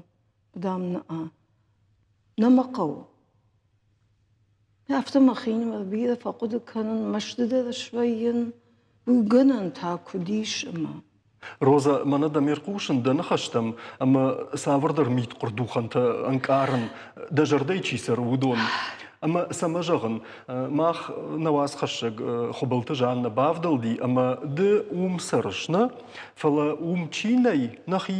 Дам, нӕ, нӕ мӕ хъӕуы. Афтӕ мӕхинымӕр бирӕ фӕхъуыды кӕнын, мӕсты дӕр свӕййын, уый гӕнӕн та куыд ис ӕмӕ. Роза, мӕнӕ дӕм ӕрхъусын дӕ ныхӕстӕм ӕмӕ цавӕрдӕр мидхъуырдухӕнтӕ ӕнкъарын, дӕ зӕрдӕйы чи цӕры, уыдон. Ӕмӕ цӕмӕ зӕгъын, мах нӕ уацхӕссӕг Хуыбылты Жаннӕ бавдӕлди ӕмӕ ды уым цӕрыс, нӕ? Фӕлӕ уым чи нӕй, нӕхи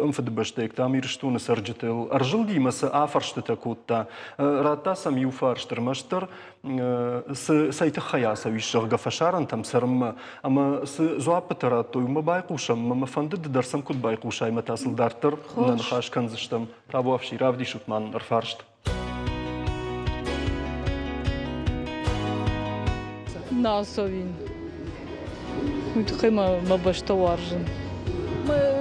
ӕмфыдыбӕстӕйӕгтӕ ам Ирыстоны цӕрджытыл ӕрзылди ӕмӕ сӕ афӕрстытӕ кодта. Радта сӕм иу фарст ӕрмӕстдӕр, цы цӕй тыххӕй ацӕуис, зӕгъгӕ, фӕсарӕнтӕм цӕрынмӕ ӕмӕ цы дзуаппытӕ радтой, уымӕ байхъусӕм. Мӕ фӕнды ды дӕр сӕм куыд байхъусай, ӕмӕ та сыл дарддӕр нӕ ныхас кӕндзыстӕм. Табуафси, равдисут ма нын ӕрфарст. Нӕ ацӕуин. Уый тыххӕй мӕ мӕ бӕстӕ уарзын.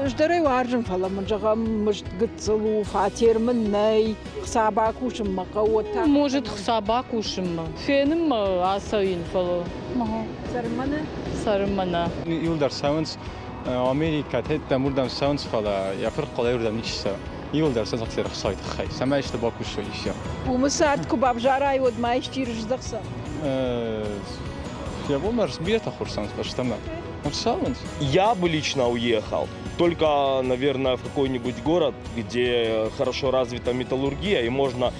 Ӕз уарзын, фӕлӕ мын зӕгъӕм, мызд гыццыл у, фатер мын нӕй, хца бакусынмӕ хъӕуы. Может, хца бакусынмӕ. Фенынмӕ ацӕуин, фӕлӕ Цӕрынмӕ нӕ? Цӕрынмӕ нӕ. Иуылдӕр цӕуынц Америкӕ, теттӕм уырдӕм цӕуынц, фӕлӕ йӕ фырхъхъуылӕй уырдӕм ничи цӕуы. Иуылдӕр сӕ дзыхъцъер Хуыцауы тыххӕй, цӕмӕй исты бакусой исчи. Уымы цард куы бавзарай, уӕд ма исчи рыздӕхдзӕн? Йӕ бон бирӕтӕ хорз цӕуынц фӕстӕмӕ. Цӕуынц. Я бы лично уехал, только, наверное, в какой-нибудь город, где хорошо развита металлургия и можно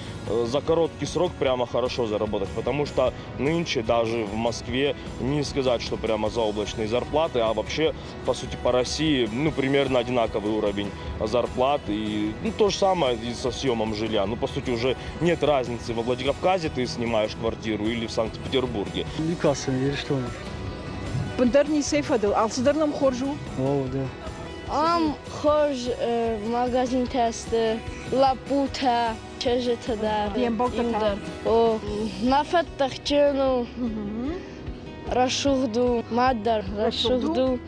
за короткий срок прямо хорошо заработать, потому что нынче даже в Москве не сказать, что прямо заоблачные зарплаты, а вообще, по сути, по России, ну, примерно одинаковый уровень зарплат. И, ну, то же самое и со съемом жилья. Ну, по сути, уже нет разницы, во Владикавказе ты снимаешь квартиру или в Санкт-Петербурге. Никасы Ирыстоны. Бындӕр ницӕй фӕдыл, алцыдӕр нӕм хорз у? О, да. Ам хорз магазинтӕ сты, лӕппутӕ, чызджытӕ дӕр. Де мбӕлттӕ та? О, мӕ фӕдтыхджын у, рӕсугъд у, мад дӕр рӕсугъд у.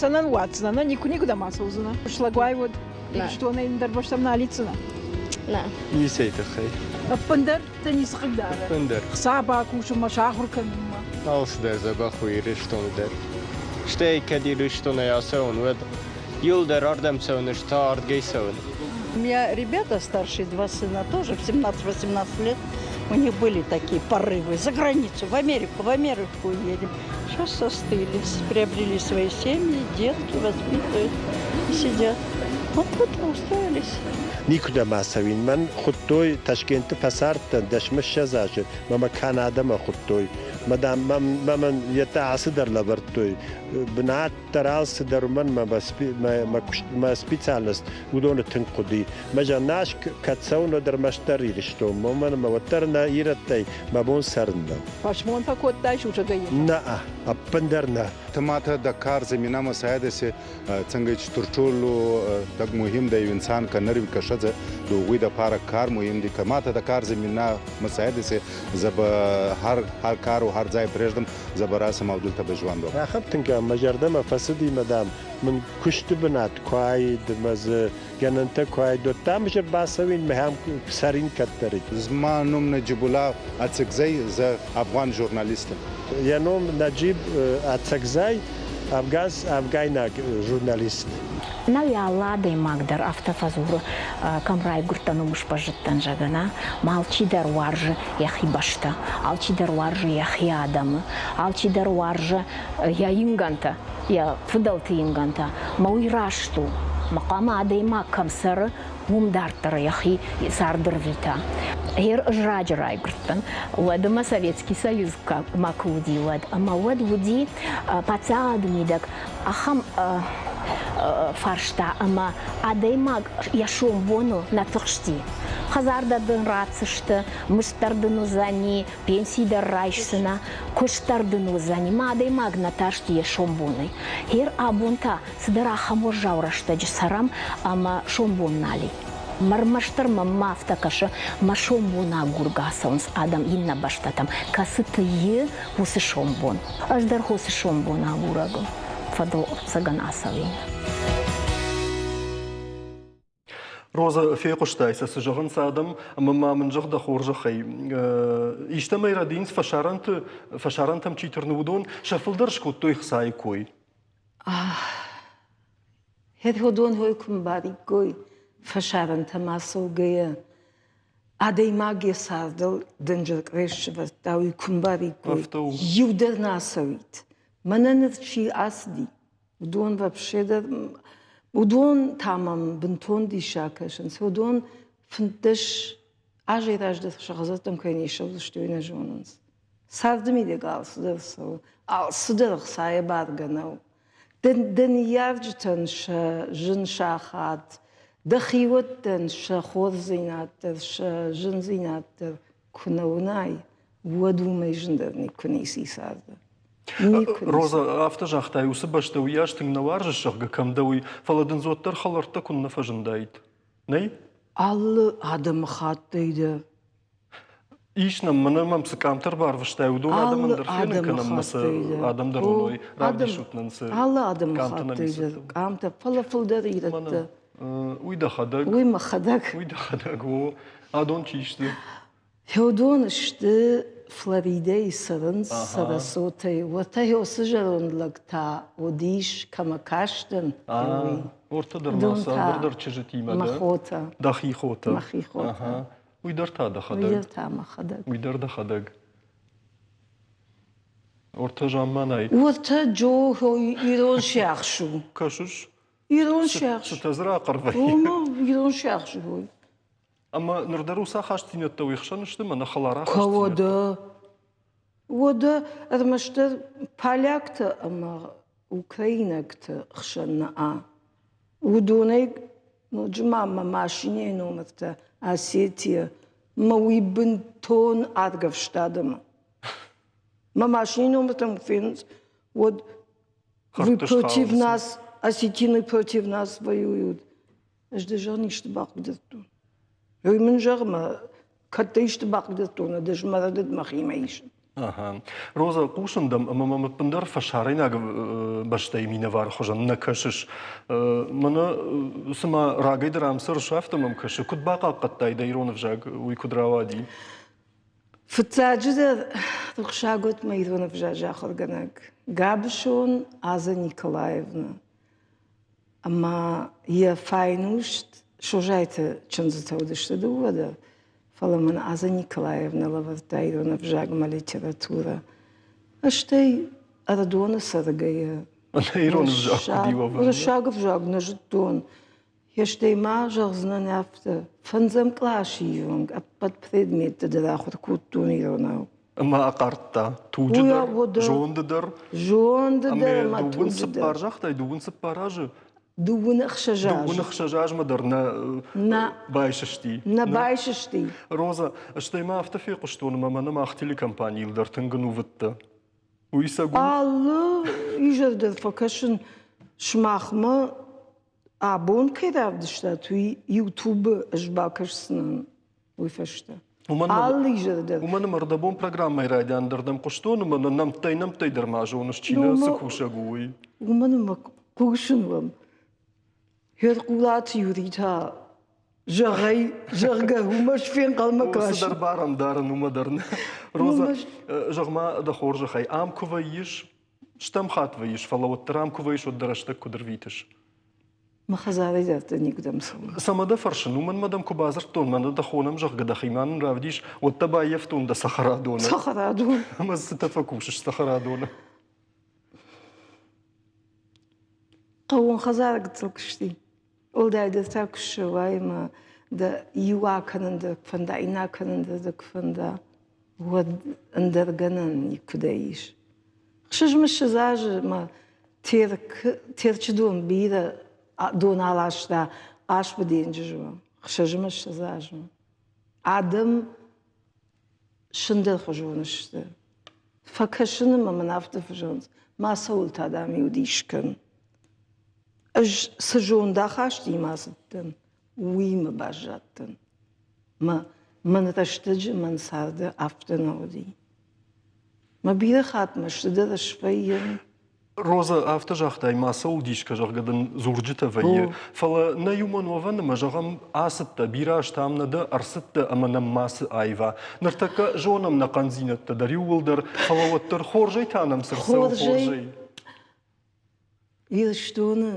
Цӕнӕн уадздзынӕ, нӕ никуы никуыдӕм ацӕудзынӕ. Слӕгуай уӕд, Ирыстонӕй ӕндӕр бӕстӕм нӕ алидздзынӕ? Нӕ. Ницӕй тыххӕй. Ӕппындӕр дӕ ницы хъыгдары? Ӕппындӕр. Хца бакусынмӕ, сахуыр кӕнынмӕ? Алцыдӕр дзӕбӕх у Ирыстоны дӕр. Стӕй кӕд Ирыстонӕй ацӕуын, уӕд иуылдӕр ардӕм цӕуын, ӕз та ардгӕй цӕуын. У меня ребята старшие, два сына, тоже в 17-18 лет, у них были такие порывы за границу, в Америку, в Америку уедем. Сейчас состылись, приобрели свои семьи, детки воспитывают, сидят. Вот вот устроились. Никуыдӕм ацӕуин. Мӕн хуыдтой Ташкенты фӕцардтӕн дӕсмӕ 20 азы, мӕ мӕ Канадӕмӕ хуыдтой. Мӕ, дам, мӕ мӕн йедтӕ ацы дӕр лӕвӕрдтой. Бынат дӕр алцыдӕр уымӕн мӕ, мӕ, куыст, мӕ специальность уыдоны тынг хъуыди. Мӕ зӕгъын, кӕд цӕуын, уӕд ӕрмӕстдӕр Ирыстонмӕ, уымӕн ӕмӕ уӕддӕр нӕ ирӕттӕй мӕ бон цӕрын нӕу. Фӕсмон фӕкодтай сусӕгӕй? Нӕ, ӕппындӕр нӕ. ته ماته د کار زمینه مساعده سي څنګه چې تر ټولو د مهم دی یو انسان که نر وي که ښځه د هغوی دپاره کار مهم دی که ماته د کار زمینه مساعده سي زه به هر هر کار او هر ځای پرېږدم، زه به راسم او دلته به ژوند وکړم. Ахӕм тынг ӕм мӕ зӕрдӕмӕ фӕцыди мӕ, дам, мын куысты бынат куы аид ӕмӕ дзы гӕнӕнтӕ куы аид, уӕд дам ӕз ӕрбацӕуин мӕ ам цӕрин кӕддӕрид. Зма ном Наджибулла Ацакзай за афган журналист. Йӕ ном Наджиб Ацакзай, афгаз афгайнаг журналист. Нӕу алы адӕймаг дӕр афтӕ фӕдзуры, кӕм райгуырдтӕн, уым сбӕззыдтӕн, зӕгъгӕ, алчидӕр уарзы йӕхи бӕстӕ, алчидӕр уарзы йӕхи адӕмы, алчидӕр уарзы йӕ ингӕнтӕ, йӕ фыдӕлты ингӕнтӕ. Мӕ уый раст у. Мӕ хъуамӕ адӕймаг кӕм цӕры, уым дарддӕр йӕхи царды рвита. Гъер ӕз раджы райгуырдтӕн, уӕд ӕмӕ Советский Союз ма куы уыди, уӕд. Ӕмӕ уӕд уыди паддзахады мидӕг ахӕм фарста, ӕмӕ адӕймаг йӕ сомбоныл нӕ тыхсти. Хӕдзар дӕр дын ратдзысты, мызд дӕр дын уыдзӕни, пенси дӕр райсдзынӕ, куыст дӕр дын уыдзӕни. Мӕ адӕймаг нӕ тарсти йӕ сомбонӕй. Гъер абон та цыдӕр ахӕм уӕззау рӕстӕджы цӕрӕм, ӕмӕ сомбон нал и. Ӕрмӕстдӕр мӕнмӕ афтӕ кӕсы, мӕ сомбон агургӕ ацӕуынц адӕм иннӕ бӕстӕтӕм, кӕцыты и уыцы сомбон. Ӕз дӕр уыцы сомбон агурӕг фӕдыл ӕвӕццӕгӕн ацӕуин. Роза, фехъуыстай сӕ, цы зӕгъынц адӕм, ӕмӕ ма мын зӕгъ дӕ хорзӕхӕй, истӕмӕй рӕдийынц фӕсарӕнты, фӕсарӕнтӕм чи тырны, уыдон сӕ фылдӕр скодтой хцайы кой. Хӕрходон хой куы мбариккой фӕсарӕнтӕм ацӕугӕйӕ, адӕймаг йӕ цардыл дынджыр кърес сӕвӕрдта, уый куы мбариккой, иу дӕр нӕ ацӕуид. Мӕнӕ ныр чи ацыди, уыдон вообще дӕр, уыдон та мӕм бынтон диссаг кӕсынц. Уыдон 15 азӕй раздӕр сӕ хӕдзӕрттӕм кӕй не ссӕудзысты, уый нӕ зонынц. Царды мидӕг алцыдӕр цӕуы, алцыдӕр ӕхцайӕ баргӕ нӕу. Дӕ ныййарджытӕн сӕ зын сахат, дӕ хиуӕттӕн сӕ хорздзинад дӕр, сӕ зындзинад дӕр куы нӕ уынай, уӕд уымӕй зындӕр никуы ницы и царды. Роза, афтӕ загътай, уыцы бӕстӕ уыйас тынг нӕ уарзыс, зӕгъгӕ, кӕм дӕ уый, фӕлӕ дын дзы уӕддӕр хӕлӕрттӕ куыннӕ фӕзындаид. Нӕй? Алы адӕмыхаттӕй дӕр Ис нӕм, мӕнӕ мӕм цы къамтӕ ӕрбарвыстай, уыдон адӕмӕн дӕр фенын кӕнӕм, мӕ цы адӕм дӕр уыной, равдисут нын цы Алы адӕмыхаттӕй дӕр къамтӕ, фӕлӕ фылдӕр ирӕттӕ. Уый дӕхӕдӕг. Уый мӕхӕдӕг. Уый дӕхӕдӕг, о. Адон чи сты? Уыдон сты Флоридӕйы цӕрынц Сарасотӕй. Уӕртӕ уыцы зӕронд лӕг та уыдис, кӕмӕ кастӕн, уый. Ортӕ дӕр ма цавӕрдӕр чызджытимӕ дӕ? Мӕ хотӕ. Дӕхи хотӕ? Мӕхи хотӕ. Уый дӕр та дӕхӕдӕг? Уый дӕр та мӕхӕдӕг. Уый дӕр дӕхӕдӕг. Ортӕ замманай. Уӕртӕ Джо ирон сиахс у. Кӕсыс? Ирон сиахс. Цытӕ дзы рахъӕр вӕййы? Ома ирон сиахс у. Ӕмӕ ныр дӕр уыцы ахастдзинӕдтӕ уе хсӕн сты, мӕнӕ хӕлар ахастдзинӕдтӕ? Уӕдӕ, уӕдӕ ӕрмӕстдӕр поляктӕ ӕмӕ украинӕгты хсӕн нӕ. Уыдонӕй ноджы ма мӕ машинӕйы номыртӕ Осетия мӕ уый бынтон ӕргӕвста адӕмы. Мӕ машинӕйы номыртӕм куы фенынц, уӕд вы против нас, осетины против нас воюют. Ӕз дӕ зӕгъын исты бахъыгдардтон. Уый мын зӕгъ, мӕ кӕд дӕ исты бахъыгдардтон, ӕз мӕ рӕдыд мӕхимӕ исын. Ага. Роза, хъусын дӕм, ӕмӕ мӕм ӕппындӕр фӕсарӕйнаг бӕстӕйы минӕвары хуызӕн нӕ кӕсыс. Мӕнӕ цыма рагӕй дӕр ам цӕрыс, афтӕ мӕм кӕсы. Куыд бахъахъхъӕдтай дӕ ирон ӕвзаг, уый куыд рауади? Фыццаджыдӕр рухсаг уӕд мӕ ирон ӕвзаджы ахуыргӕнӕг Габысон Аза Николаевна. Ӕмӕ йӕ файнуст Созайты чындзытӕ уыдысты дыууӕ дӕр, фӕлӕ мын Аза Николаевна лӕвӕрдта ирон ӕвзагмӕ литературӕ. Стӕй Ӕрыдоны цӕргӕйӕ ирон ӕвзаг куыд и уӕвӕн? Уырыссаг ӕвзаг нӕ зыдтон. Стӕй ма зӕгъдзынӕн афтӕ, фӕндзӕм къласы онг ӕппӕт предметты дӕр ахуыр кодтон иронау. Ӕмӕ ахъардта туджы дӕр, зонды дӕр. Зонды дӕр ӕмӕ туджы дӕр. Дыууын цыппар загътай, 24 азы? 26 азы. 26 азмӕ дӕр нӕ нӕ байсысти. Нӕ байсысти. Роза, стӕй ма афтӕ фехъуыстон, ӕмӕ мӕнӕ мах телекомпанийыл дӕр тынг ӕнувыдтӕ. Уый цӕг у? Алы изӕр дӕр фӕкӕсын сымахмӕ абон кӕй равдыстат, уый Ютубы ӕз бакӕсдзынӕн уый фӕстӕ. Алы изӕр дӕр. Уымӕн ӕмӕ ӕрдӕбон программӕйы райдиан дӕр дӕм хъуыстон ӕмӕ нӕ нӕмттӕй-нӕмттӕй дӕр ма зоныс, чи нӕ цы кусӕг у, уый. Уымӕн ӕмӕ хъусын уӕм. Херхъулаты Юрий та зӕгъай, зӕгъгӕ, уымӕ фенхъӕлмӕ кӕсы. Цыдӕр барӕм дарын уымӕ дӕр. Роза, зӕгъ-ма дӕ хорзӕхӕй, ам куы вӕййыс, стӕм хатт вӕййыс, фӕлӕ уӕддӕр ам куы вӕййыс, уӕд дӕ рӕстӕг куыд ӕрвитыс? Мӕ хӕдзарӕй дарддӕр никуыдӕм цӕуын. Цӕмӕ дӕ фӕрсын, уымӕн мӕ дӕм куы бадзырдтон, мӕнӕ дӕ хонӕм, зӕгъгӕ, дӕхимӕ нын равдис, уӕд дӕ баййӕфтон дӕ цӕхӕрадоны. Цӕхӕрадон. Ӕмӕ цытӕ фӕкусыс цӕхӕрадоны? Хъӕууон хӕдзары гыццыл куысти. Уӕлдайдӕр та куы ссӕуай ӕмӕ дӕ иу акӕнын дӕр куы фӕнда, иннӕ акӕнын дӕр дӕ куы фӕнда, уӕд ӕндӕр гӕнӕн никуыдӕй ис. Хсызмыссӕдз азы мӕ Терк, Терчы дон бирӕ дон аласта Хъасбы денджызмӕ, 26 азмӕ. Адӕм сындӕрхуызон сты. Фӕкӕсын ӕмӕ мын афтӕ фӕзӕгъынц, мацӕуыл та, дам-иу дис кӕн. Ӕз цы зондахастимӕ ацыдтӕн, уыимӕ баззадтӕн. Мӕ мӕн рӕстӕджы мӕн царды афтӕ нӕ уыди. Мӕ бирӕ хатт мӕсты дӕр свӕййын. Роза, афтӕ загътай, мацӕуыл дис кӕ, зӕгъгӕ дын дзурджытӕ вӕййы. Фӕлӕ нӕ иумӕ уӕвӕн ӕмӕ, зӕгъӕм, ацыдтӕ, бирӕ азтӕ ам нӕ дӕ, ӕрцыдтӕ ӕмӕ нӕм мацы аива. Ныртӕккӕ зонӕм нӕ хъӕндзинӕдтӕ дӕр иууылдӕр, фӕлӕ уӕддӕр хорзӕй та нӕм цы рцӕуы хорзӕй? Ирыстоны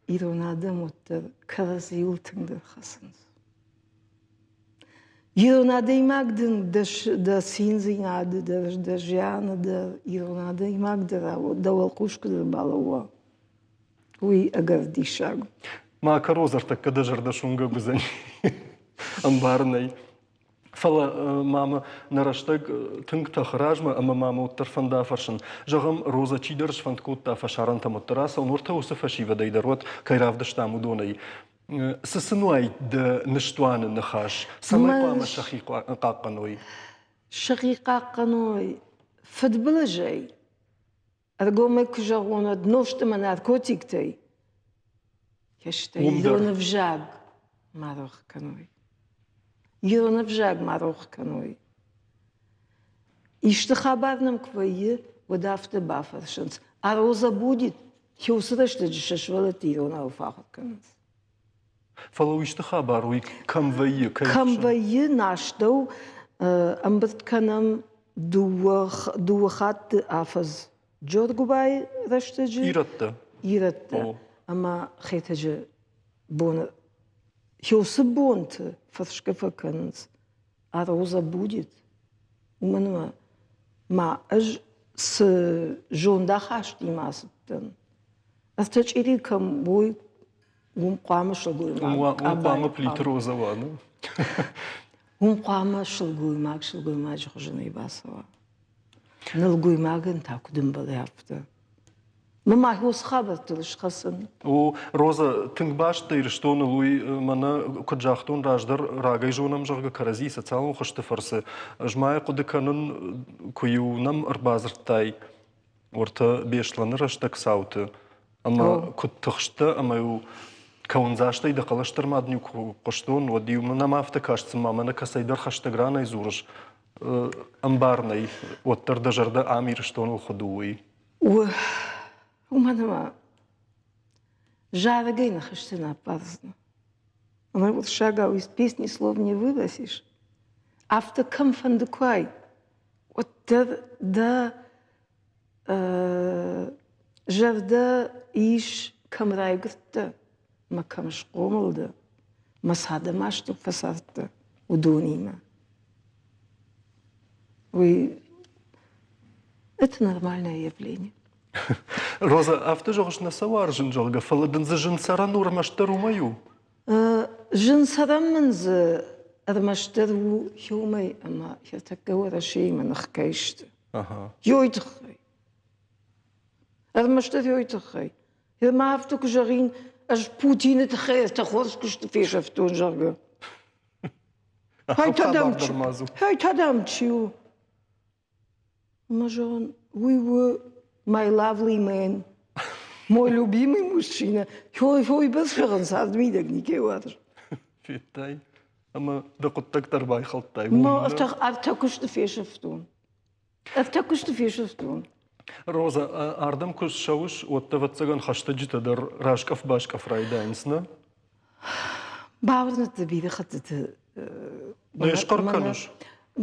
ирон адӕм уӕддӕр кӕрӕдзиуыл тынгдӕр хӕцынц. Ирон адӕймаг дын дӕ циндзинады дӕр, дӕ зианы дӕр ирон адӕймаг дӕр дӕ уӕлхъус куыд ӕрбалӕууа, уый ӕгӕр диссаг у. Ма кӕрон ӕртӕккӕ дӕ зӕрдӕ суынгӕг уыдзӕни. Ӕмбарын ӕй. Фӕлӕ мамӕ нӕ рӕстӕг тынг тӕхы размӕ ӕмӕ мамӕ уӕддӕр фӕнды афӕрсын. Зӕгъӕм, Роза чидӕр сфӕнд кодта фӕсарӕнтӕм уӕддӕр ацӕуын, уӕртӕ уыцы фӕсивӕдӕй дӕр уӕд кӕй равдыстам, уыдонӕй. Цы сын уаид дӕ ныстуаны ныхас? Цӕмӕй хъуамӕ сӕхи хъахъхъӕной? Сӕхи хъахъхъӕной фыдбылызӕй, ӕргомӕй куы зӕгъон, уӕд нозт ӕмӕ наркотиктӕй. Стӕй ирон ӕвзаг ма рох кӕной. Ирон ӕвзаг ма рох кӕной. Исты хабар нӕм куы вӕййы, уӕд афтӕ бафӕрсынц. А Роза будет? Уыцы рӕстӕджы сӕ сывӕллӕтты иронау фӕахуыр кӕнынц. Фӕлӕ исты хабар уый кӕм вӕййы? Кӕм вӕййы, нӕ астӕу ӕмбырд кӕнӕм дыууӕ хатты афӕдз Джоргуыбайы рӕстӕджы. Ирӕттӕ. Ирӕттӕ. Ӕмӕ Хетӕджы боны уыцы бонты фӕрсгӕ фӕкӕнынц, а Роза будет? Уымӕн ӕмӕ ма ӕз цы зондахастимӕ ацыдтӕн, ӕртӕ чъири кӕм уой, уым хъуамӕ сылгоймаг Уым хъуамӕ Плиты Роза уа, ну? Уым хъуамӕ сылгоймаг сылгоймаджы хуызӕнӕй бацӕуа. Нӕлгоймагӕн та куыд ӕмбӕлы афтӕ? Мӕ ма уыцы хабӕрттыл схӕцын. О, Роза, тынг баст дӕ Ирыстоныл, уый мӕнӕ, куыд загътон раздӕр, рагӕй зонӕм, зӕгъгӕ, кӕрӕдзи социалон хызты фӕрцы. Ӕз ма хъуыды кӕнын, куы-иу нӕм ӕрбадзырдтай уӕртӕ Беслӕны рӕстӕг цауты, ӕмӕ куыд тыхсттӕ ӕмӕ-иу кӕуындзастӕй дӕ хъӕлӕс дӕр ма дын-иу куы хъуыстон, уӕд-иу мӕм афтӕ каст, цыма мӕнӕ кӕцӕйдӕр хӕстӕг ранӕй дзурыс, ӕмбар нӕй, уӕддӕр дӕ зӕрдӕ ам Ирыстоныл хуыд у, уый. Уымӕн ӕмӕ зарӕгӕй ныхӕстӕ нӕ аппардзынӕ. Ӕмӕ уырыссагау из песни слов не выбросишь. Афтӕ кӕмфӕнды куы уай, уӕддӕр дӕ зӕрдӕ ис, кӕм райгуырдтӕ мӕ кӕм схъомыл дӕ, мӕ цы адӕмы астӕу фӕцардтӕ, уыдонимӕ. Уый это нормальное явление. Роза, афтӕ зӕгъыс, нӕ сӕ уарзын, зӕгъгӕ, фӕлӕ дын дзы зын цӕрӕн у ӕрмӕстдӕр уымӕй у? Зын цӕрӕн мын дзы ӕрмӕстдӕр у уымӕй, ӕмӕ ӕртӕккӕ Уӕрӕсеимӕ ных кӕй сты. Ёй тыххӕй. Ӕрмӕстдӕр ёй тыххӕй. Ма афтӕ куы зӕгъин, ӕз Путины тыххӕй ӕртӕ хорз куысты фесӕфтон, зӕгъгӕ. Хай та дам чи у? Ӕмӕ зӕгъын, уый у my lovely man, мой любимый мужчина. Уый бӕрц зӕгъын цардмидӕг никӕй уарзы. Федтай? Ӕмӕ дӕ хъуыддӕгтӕ ӕрбайхӕлдтай. Ма ӕртӕ куысты фесӕфтон. Ӕртӕ куысты фесӕфтон. Роза, ардӕм куы ссӕуыс, уӕд дӕ, ӕвӕццӕгӕн, хӕстӕджытӕ дӕр раскъӕф-баскъӕф райдайынц, нӕ? Бауырныдта бирӕ хӕттыты. Не схъӕр кӕныс?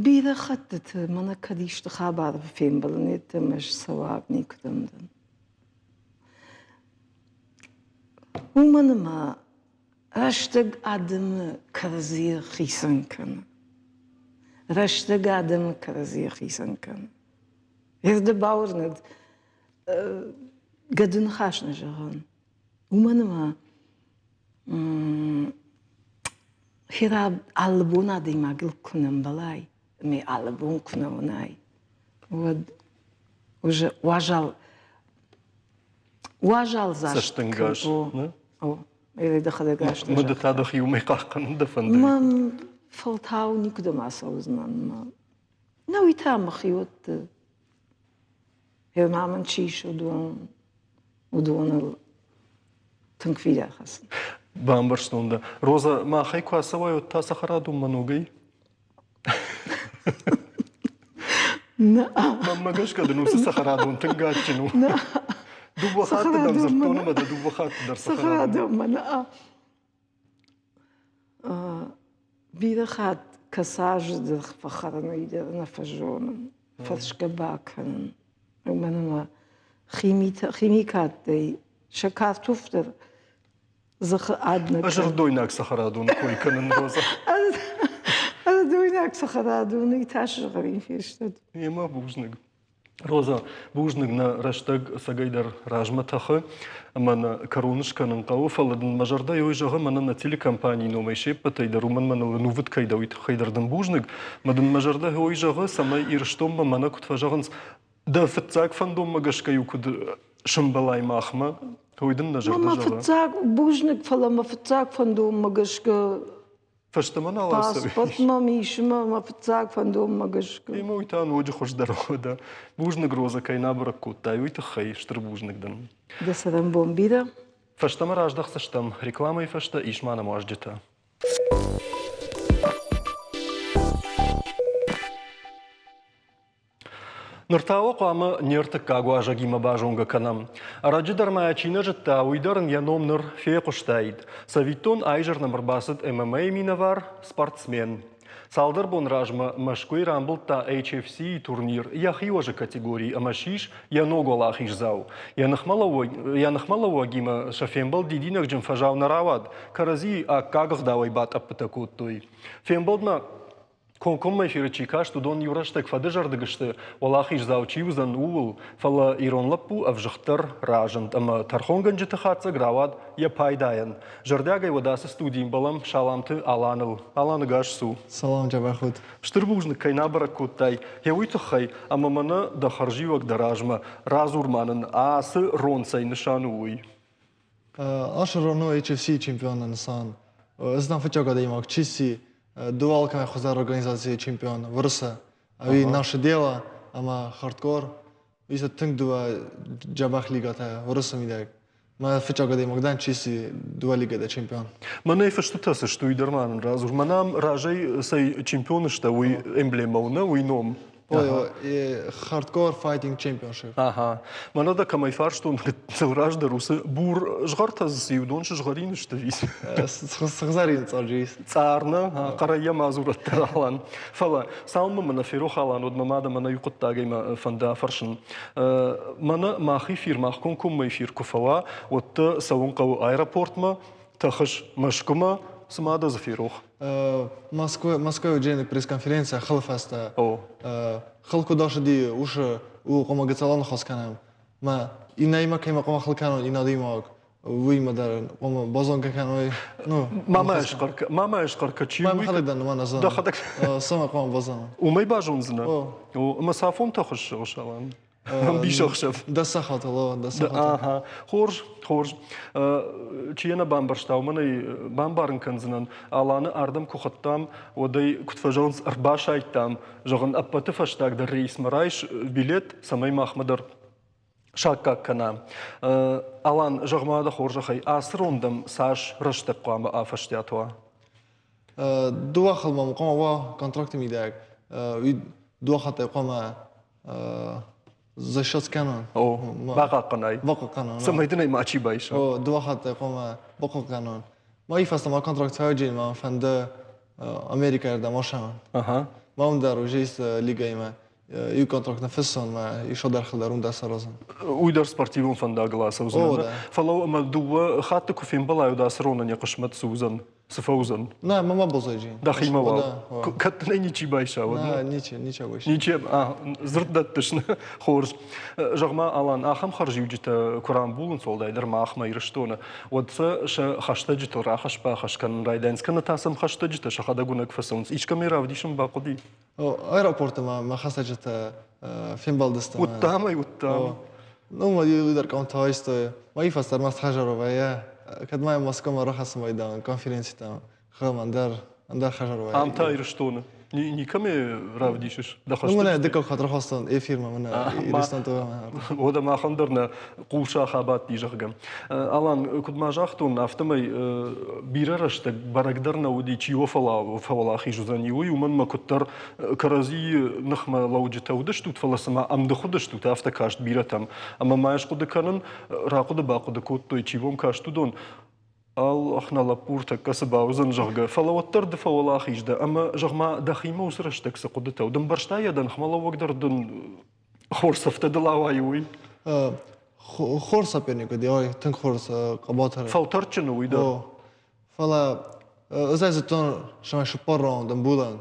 Бирӕ хӕттыты мӕнӕ кӕд исты хабар фембӕлын, йеддӕмӕ ссӕуаг никуыдӕм дӕн. Уымӕн ӕмӕ рӕстӕг адӕмы кӕрӕдзийӕ хицӕн кӕны. Рӕстӕг адӕмы кӕрӕдзийӕ хицӕн кӕны. Зӕрдӕ бауырнӕд, гӕды ныхас нӕ зӕгъын. Уымӕн ӕмӕ хера алы бон адӕймагыл куы нӕ мбӕлай, ӕмӕ алы бон куы нӕ уынай, уӕд уже уазал уазалдзаст. Цӕстӕнгас. О, о. Дӕхӕдӕг раст Мӕ ды та дӕхи уымӕй хъахъхъӕнын дӕ фӕнды. Мӕн фӕлтау никуыдӕм ацӕудзынӕн. Нӕ уый та мӕхиуӕтты ма мын чи ис, уыдон, уыдоныл тынг фидар хӕцын. Бамбӕрстон дӕ. Роза, махӕй куы ацӕуай, уӕд та цӕхӕрадонмӕ ногӕй? Мӕнмӕ гӕсгӕ дын уыцы цӕхӕрадон тынг адджын у. Дыууӕ хатты дӕм дзырдтон ӕмӕ дӕ дыууӕ хатты дӕр цӕхӕрадонмӕ. Бирӕ хатт кӕсаджы дыргъ фӕхӕрын, уый дӕр нӕ фӕзонын, фӕрсгӕ бакӕнын. Уымӕн ӕмӕ химикаттӕй сӕ картоф дӕр дзыхы ад нӕ Ӕз ӕрдойнаг цӕхӕрадоны кой кӕнын, Роза. Ӕрдойнаг цӕхӕрадоны та сызгъӕрин фестад. Емӕ бузныг. Роза, бузныг нӕ рӕстӕг ӕцӕгӕйдӕр размӕ тӕхы ӕмӕ нӕ кӕрон скӕнын хъӕуы, фӕлӕ дын мӕ зӕрдӕ уый зӕгъы, мӕнӕ нӕ телекомпанийы номӕй се ппӕтӕй дӕр, уымӕн мӕныл ӕнувыд кӕй дӕ, уый тыххӕй дӕр дын бузныг. Мӕ дын мӕ зӕрдӕ уый зӕгъы, цӕмӕй Ирыстонмӕ мӕнӕ куыд фӕзӕгъынц, дӕ фыццаг фӕндонмӕ гӕсгӕ-иу куыд сымбӕлай махмӕ, уый дын нӕ зӕрдӕ Мӕ зӕгъы. фыццаг бузныг, фӕлӕ мӕ фыццаг фӕндонмӕ гӕсгӕ Фӕстӕмӕ нал ацӕуис. Паспорт мӕм ис мӕ мӕ фыццаг фӕндонмӕ гӕсгӕ. Ӕмӕ уый та ноджы хуыздӕр уӕдӕ. Бузныг, Роза, кӕй нӕ бӕрӕг кодтай, уый тыххӕй стыр бузныг дын. Дӕ цӕрӕнбон бирӕ. Фӕстӕмӕ раздӕхдзыстӕм рекламӕйы фӕстӕ ис ма нӕм уазджытӕ. Ныр та уӕ хъуамӕ не ртыккаг уазӕгимӕ базонгӕ кӕнӕм. Ӕрӕджы дӕр ма йӕ чи нӕ зыдта, уый дӕр ын йӕ ном ныр фехъуыстаид. Цӕвиттон, аизӕр нӕм ӕрбацыд ММА-йы минӕвар, спортсмен. Цалдӕр бон размӕ Мӕскуыйы рамбылдта HFC-йы турнир йӕхи уӕзы категорийы ӕмӕ ссис йӕ ног уӕлахиздзау. Йӕ ныхмӕлӕууӕгимӕ сӕ фембӕлд дидинӕгджын фӕзау нӕ рауад, кӕрӕдзийы аккаг ӕгъдауӕй батъӕппытӕ кодтой. Фембӕлдмӕ Комкоммӕ эфиры чи каст, уыдон иу рӕстӕг фӕдызӕрдыг сты, уӕлахиздзау чи уыдзӕн, ууыл, фӕлӕ ирон лӕппу ӕвзыгъддӕр разынд ӕмӕ тӕрхонгӕнджыты хатдзӕг рауад йӕ пайдайӕн. Зӕрдиагӕй уӕд ацы студийы мбӕлӕм Саламты Аланыл. Алан, ӕгас цу! Салам, Джабӕхуд. Стыр бузныг, кӕй нӕ бӕрӕг кодтай, гъе уый тыххӕй, ӕмӕ мӕнӕ дӕ хӕрзиуӕг дӕ размӕ. Радзур ма нын, ацы рон цӕй нысан у, уый. Ашы рон у HFC чемпионы нысан. Ӕз дӕн фыццаг адӕймаг, чи сси дыууӕ алкӕмӕй хуыздӕр организацийы чемпион Уырысы. Ӕви наше дело ӕмӕ хардкор. Уый тынг дыууӕ дзӕбӕх лигӕтӕ Уырысы мидӕг. Мӕ фыццаг адӕймаг дӕн, чи сси дыууӕ лигӕйы чемпион. Мӕнӕ фыстытӕ цы сты, уый дӕр ма нын радзур. Мӕнӕ ам разӕй цӕй чемпион сты, уый эмблемӕ у, нӕ уый ном. Ой, Hardcore Fighting Championship. Ага. Мӕнӕ дӕ кӕмӕй фарстон, гыццыл раздӕр уыцы бур згъӕртӕ дзы цы уыдон сызгъӕрин сты вис. Сыгъзӕрин цъар ис. Цъар нӕ, хъӕрӕй йӕ ма дзурӕд дӕр Алан. Фӕлӕ цалынмӕ мӕ нӕ ферох Алан, уӕдмӕ ма дӕ мӕнӕ иу хъуыддагӕй мӕ фӕнды афӕрсын. Мӕнӕ мах эфир, мах комкоммӕ эфир куы фӕуа, уӕд дӕ цӕуын хъӕуы аэропортмӕ, тӕхыс Мӕскуымӕ, цыма дӕ дзы ферох. Москвы, Москвайы уыди пресс-конференция хылы фӕстӕ. Хыл куыд ацыди, уышы у хъуамӕ гыццыл аныхас кӕнӕм. Мӕ иннӕимӕ кӕимӕ хъуамӕ хыл кӕнон, иннӕ адӕймаг, уыимӕ дӕр хъуамӕ базонгӕ кӕной. Ну, Мамӕ схъӕр мамӕ схъӕр кӕ чи Мӕхӕдӕг дӕр нымӕ нӕ зонын. Дӕхӕдӕг? Цӕмӕ хъуамӕ базонон? Уымӕй базондзынӕ? О. Ӕмӕ цафон тӕхыс, Салан? Ӕмбисӕхсӕв. Дӕ сахатыл, о, дӕ сахатыл. Ага, хорз, хорз. Чи йӕ нӕ бамбӕрста, уымӕн ӕй бамбарын кӕндзынӕн. Аланы ардӕм куы хуыдтам, уӕд ӕй, куыд фӕзӕгъынц, ӕрбасайдтам. Зӕгъын, ӕппӕты фӕстагдӕр рейсмӕ райс билет, цӕмӕй махмӕ дӕр саккаг кӕна. Алан, зӕгъ-ма дӕ хорзӕхӕй, ацы рондӕм цас рӕстӕг хъуамӕ афӕстиат уа? Дыууӕ хылмӕ хъуамӕ уа контракты мидӕг. Уый дыууӕ хатты хъуамӕ защищать кӕнон. О, бахъахъхъӕнай. Бахъахъхъӕнон. Цӕмӕй дын ӕй мачи байса. О, дыууӕ хатты хъуамӕ бахъахъхъӕнон. Ма фӕстӕмӕ контракт фӕуджын мӕ фӕнды Америкӕйы ӕрдӕм ацӕуын. Ма уым дӕр уже есть лигӕимӕ иу контракт ныффыссон мӕ исо дӕр хылдӕр уым дӕр саразын. Уый дӕр спортивон фӕндагыл ацӕудзӕн. Фӕлӕ ӕмӕ дыууӕ хатты куы фембӕлай, уӕд ацы ронӕн йӕ хъысмӕт цы уыдзӕн? Цы фӕуыдзӕн? Нӕ, мӕ ма баззайджи. Дӕхимӕ уал. Кӕд дын ӕй ничи байса, уӕд? Нӕ, ничи, ничи байса. Ничи, дзырд дӕттыс, хорз. Зӕгъ-ма, Алан, ахӕм хӕрзиуджытӕ куы рамбулынц, уӕлдайдӕр махмӕ, Ирыстоны, уӕд сӕ сӕ хӕстӕджытыл рахӕсс-бахӕсс кӕнын райдайынц, кӕнӕ та сӕм хӕстӕджытӕ сӕхӕдӕг уынӕг фӕцӕуынц. Искӕмӕй равдисын бахъуыди? Аэропорты ма мӕ хӕстӕджытӕ фембӕлдысты. Уыдтам ӕй, уыдтам. Ну, ма дӕр къамтӕ айстой. Ма фӕстӕр ма Хазаровайӕ, кӕд ма Москвамӕ рахӕссын байдауын конференцитӕм, хъӕм ӕндӕр, ӕндӕр Хазаровайӕ. Ам та Ирыстоны. Никӕмӕ равдисыс дӕ хӕстӕджыты? Ну, мӕнӕ дыккаг хатт рахастон эфирмӕ, мӕнӕ Ирыстон ТВ-мӕ. Уӕдӕ махӕн дӕр нӕ хъул сах абадти, зӕгъгӕ. Алан, куыд ма загътон, афтӕмӕй бирӕ рӕстӕг бӕрӕг дӕр нӕ уыди, чи уӕ фӕуӕлахиз уыдзӕни, уый, уымӕн мӕ куыддӕр кӕрӕдзийы ныхмӕ лӕуджытӕ уыдыстут, фӕлӕ цыма ӕмдых уыдыстут, афтӕ каст бирӕтӕм. Ӕмӕ ма ӕз хъуыды кӕнын, рахъуыды-бахъуыды кодтой, чи уӕм каст, уыдон, Аллах, нӕ лӕппу ӕртӕккӕ цы бауыдзӕн, зӕгъгӕ, фӕлӕ уӕддӕр ды фӕуӕлахиз дӕ ӕмӕ, зӕгъ-ма, дӕхимӕ уыцы рӕстӕг цы хъуыдытӕ уыд? Ӕмбӕрстай йӕ, дӕ ныхмӕлӕууӕг дӕр дын хорз цӕфтӕ дыл ауайы, уый? Хорз соперник уыди, ой, тынг хорз хъӕбатыр. Фӕлтӕрдджын у уый дӕр. О, фӕлӕ ӕз ӕй зыдтон, цӕмӕй цыппар раунд ӕмбулӕн.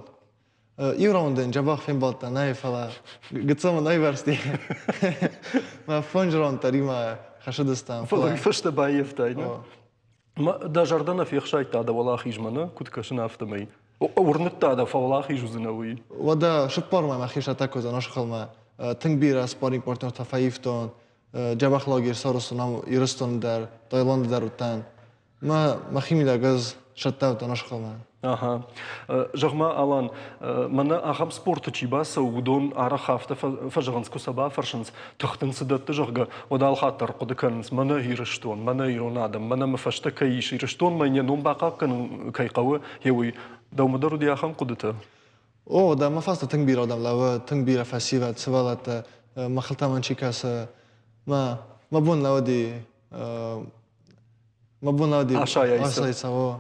Иу раундӕн дзӕбӕх фембӕлдтӕн, нӕй, фӕлӕ гыццыл мын айвӕрсти. Мӕ фондз раунд дӕр имӕ хӕсыдыстӕм. Фӕлӕ уый фӕстӕ баййӕфтай, нӕ? Дӕ зӕрдӕ нӕ фехсайдта дӕ уӕлахизмӕ, нӕ? Куыд кӕсын, афтӕмӕй. Уырныдта дӕ, фӕуӕлахиз уыдзынӕ, уый? Уӕдӕ цыппармӕ мӕхи сӕттӕ кодтон Ошхолмӕ. Тынг бирӕ спарринг партнертӕ фӕивтон. Дзӕбӕх лагерь сарӕзтон ам Ирыстоны дӕр, Таиланды дӕр уыдтӕн. Мӕ мӕхимидӕг ӕз сӕттӕ уыдтӕн Ошхолмӕ. Ага. Зӕгъ-ма, Алан, мӕнӕ ахӕм спорты чи бацӕуы, уыдон арӕх афтӕ фӕзӕгъынц, куы сӕ бафӕрсынц, тых дын цы дӕтты, зӕгъгӕ, уӕд алхатт дӕр хъуыды кӕнынц, мӕнӕ Ирыстон, мӕнӕ ирон адӕм, мӕнӕ мӕ фӕстӕ кӕй ис, Ирыстонмӕ йӕ ном бахъахъхъӕнын кӕй хъӕуы, гъе уый. Дӕумӕ дӕр уыди ахӕм хъуыдытӕ? О, дӕ мӕ фӕстӕ тынг бирӕ адӕм лӕууы, тынг бирӕ фӕсивӕд, сывӕллӕттӕ, мӕ хылтӕм чи кӕсы. Мӕ, мӕ бон нӕ уыди Мӕ бон уыди асайай цӕуы.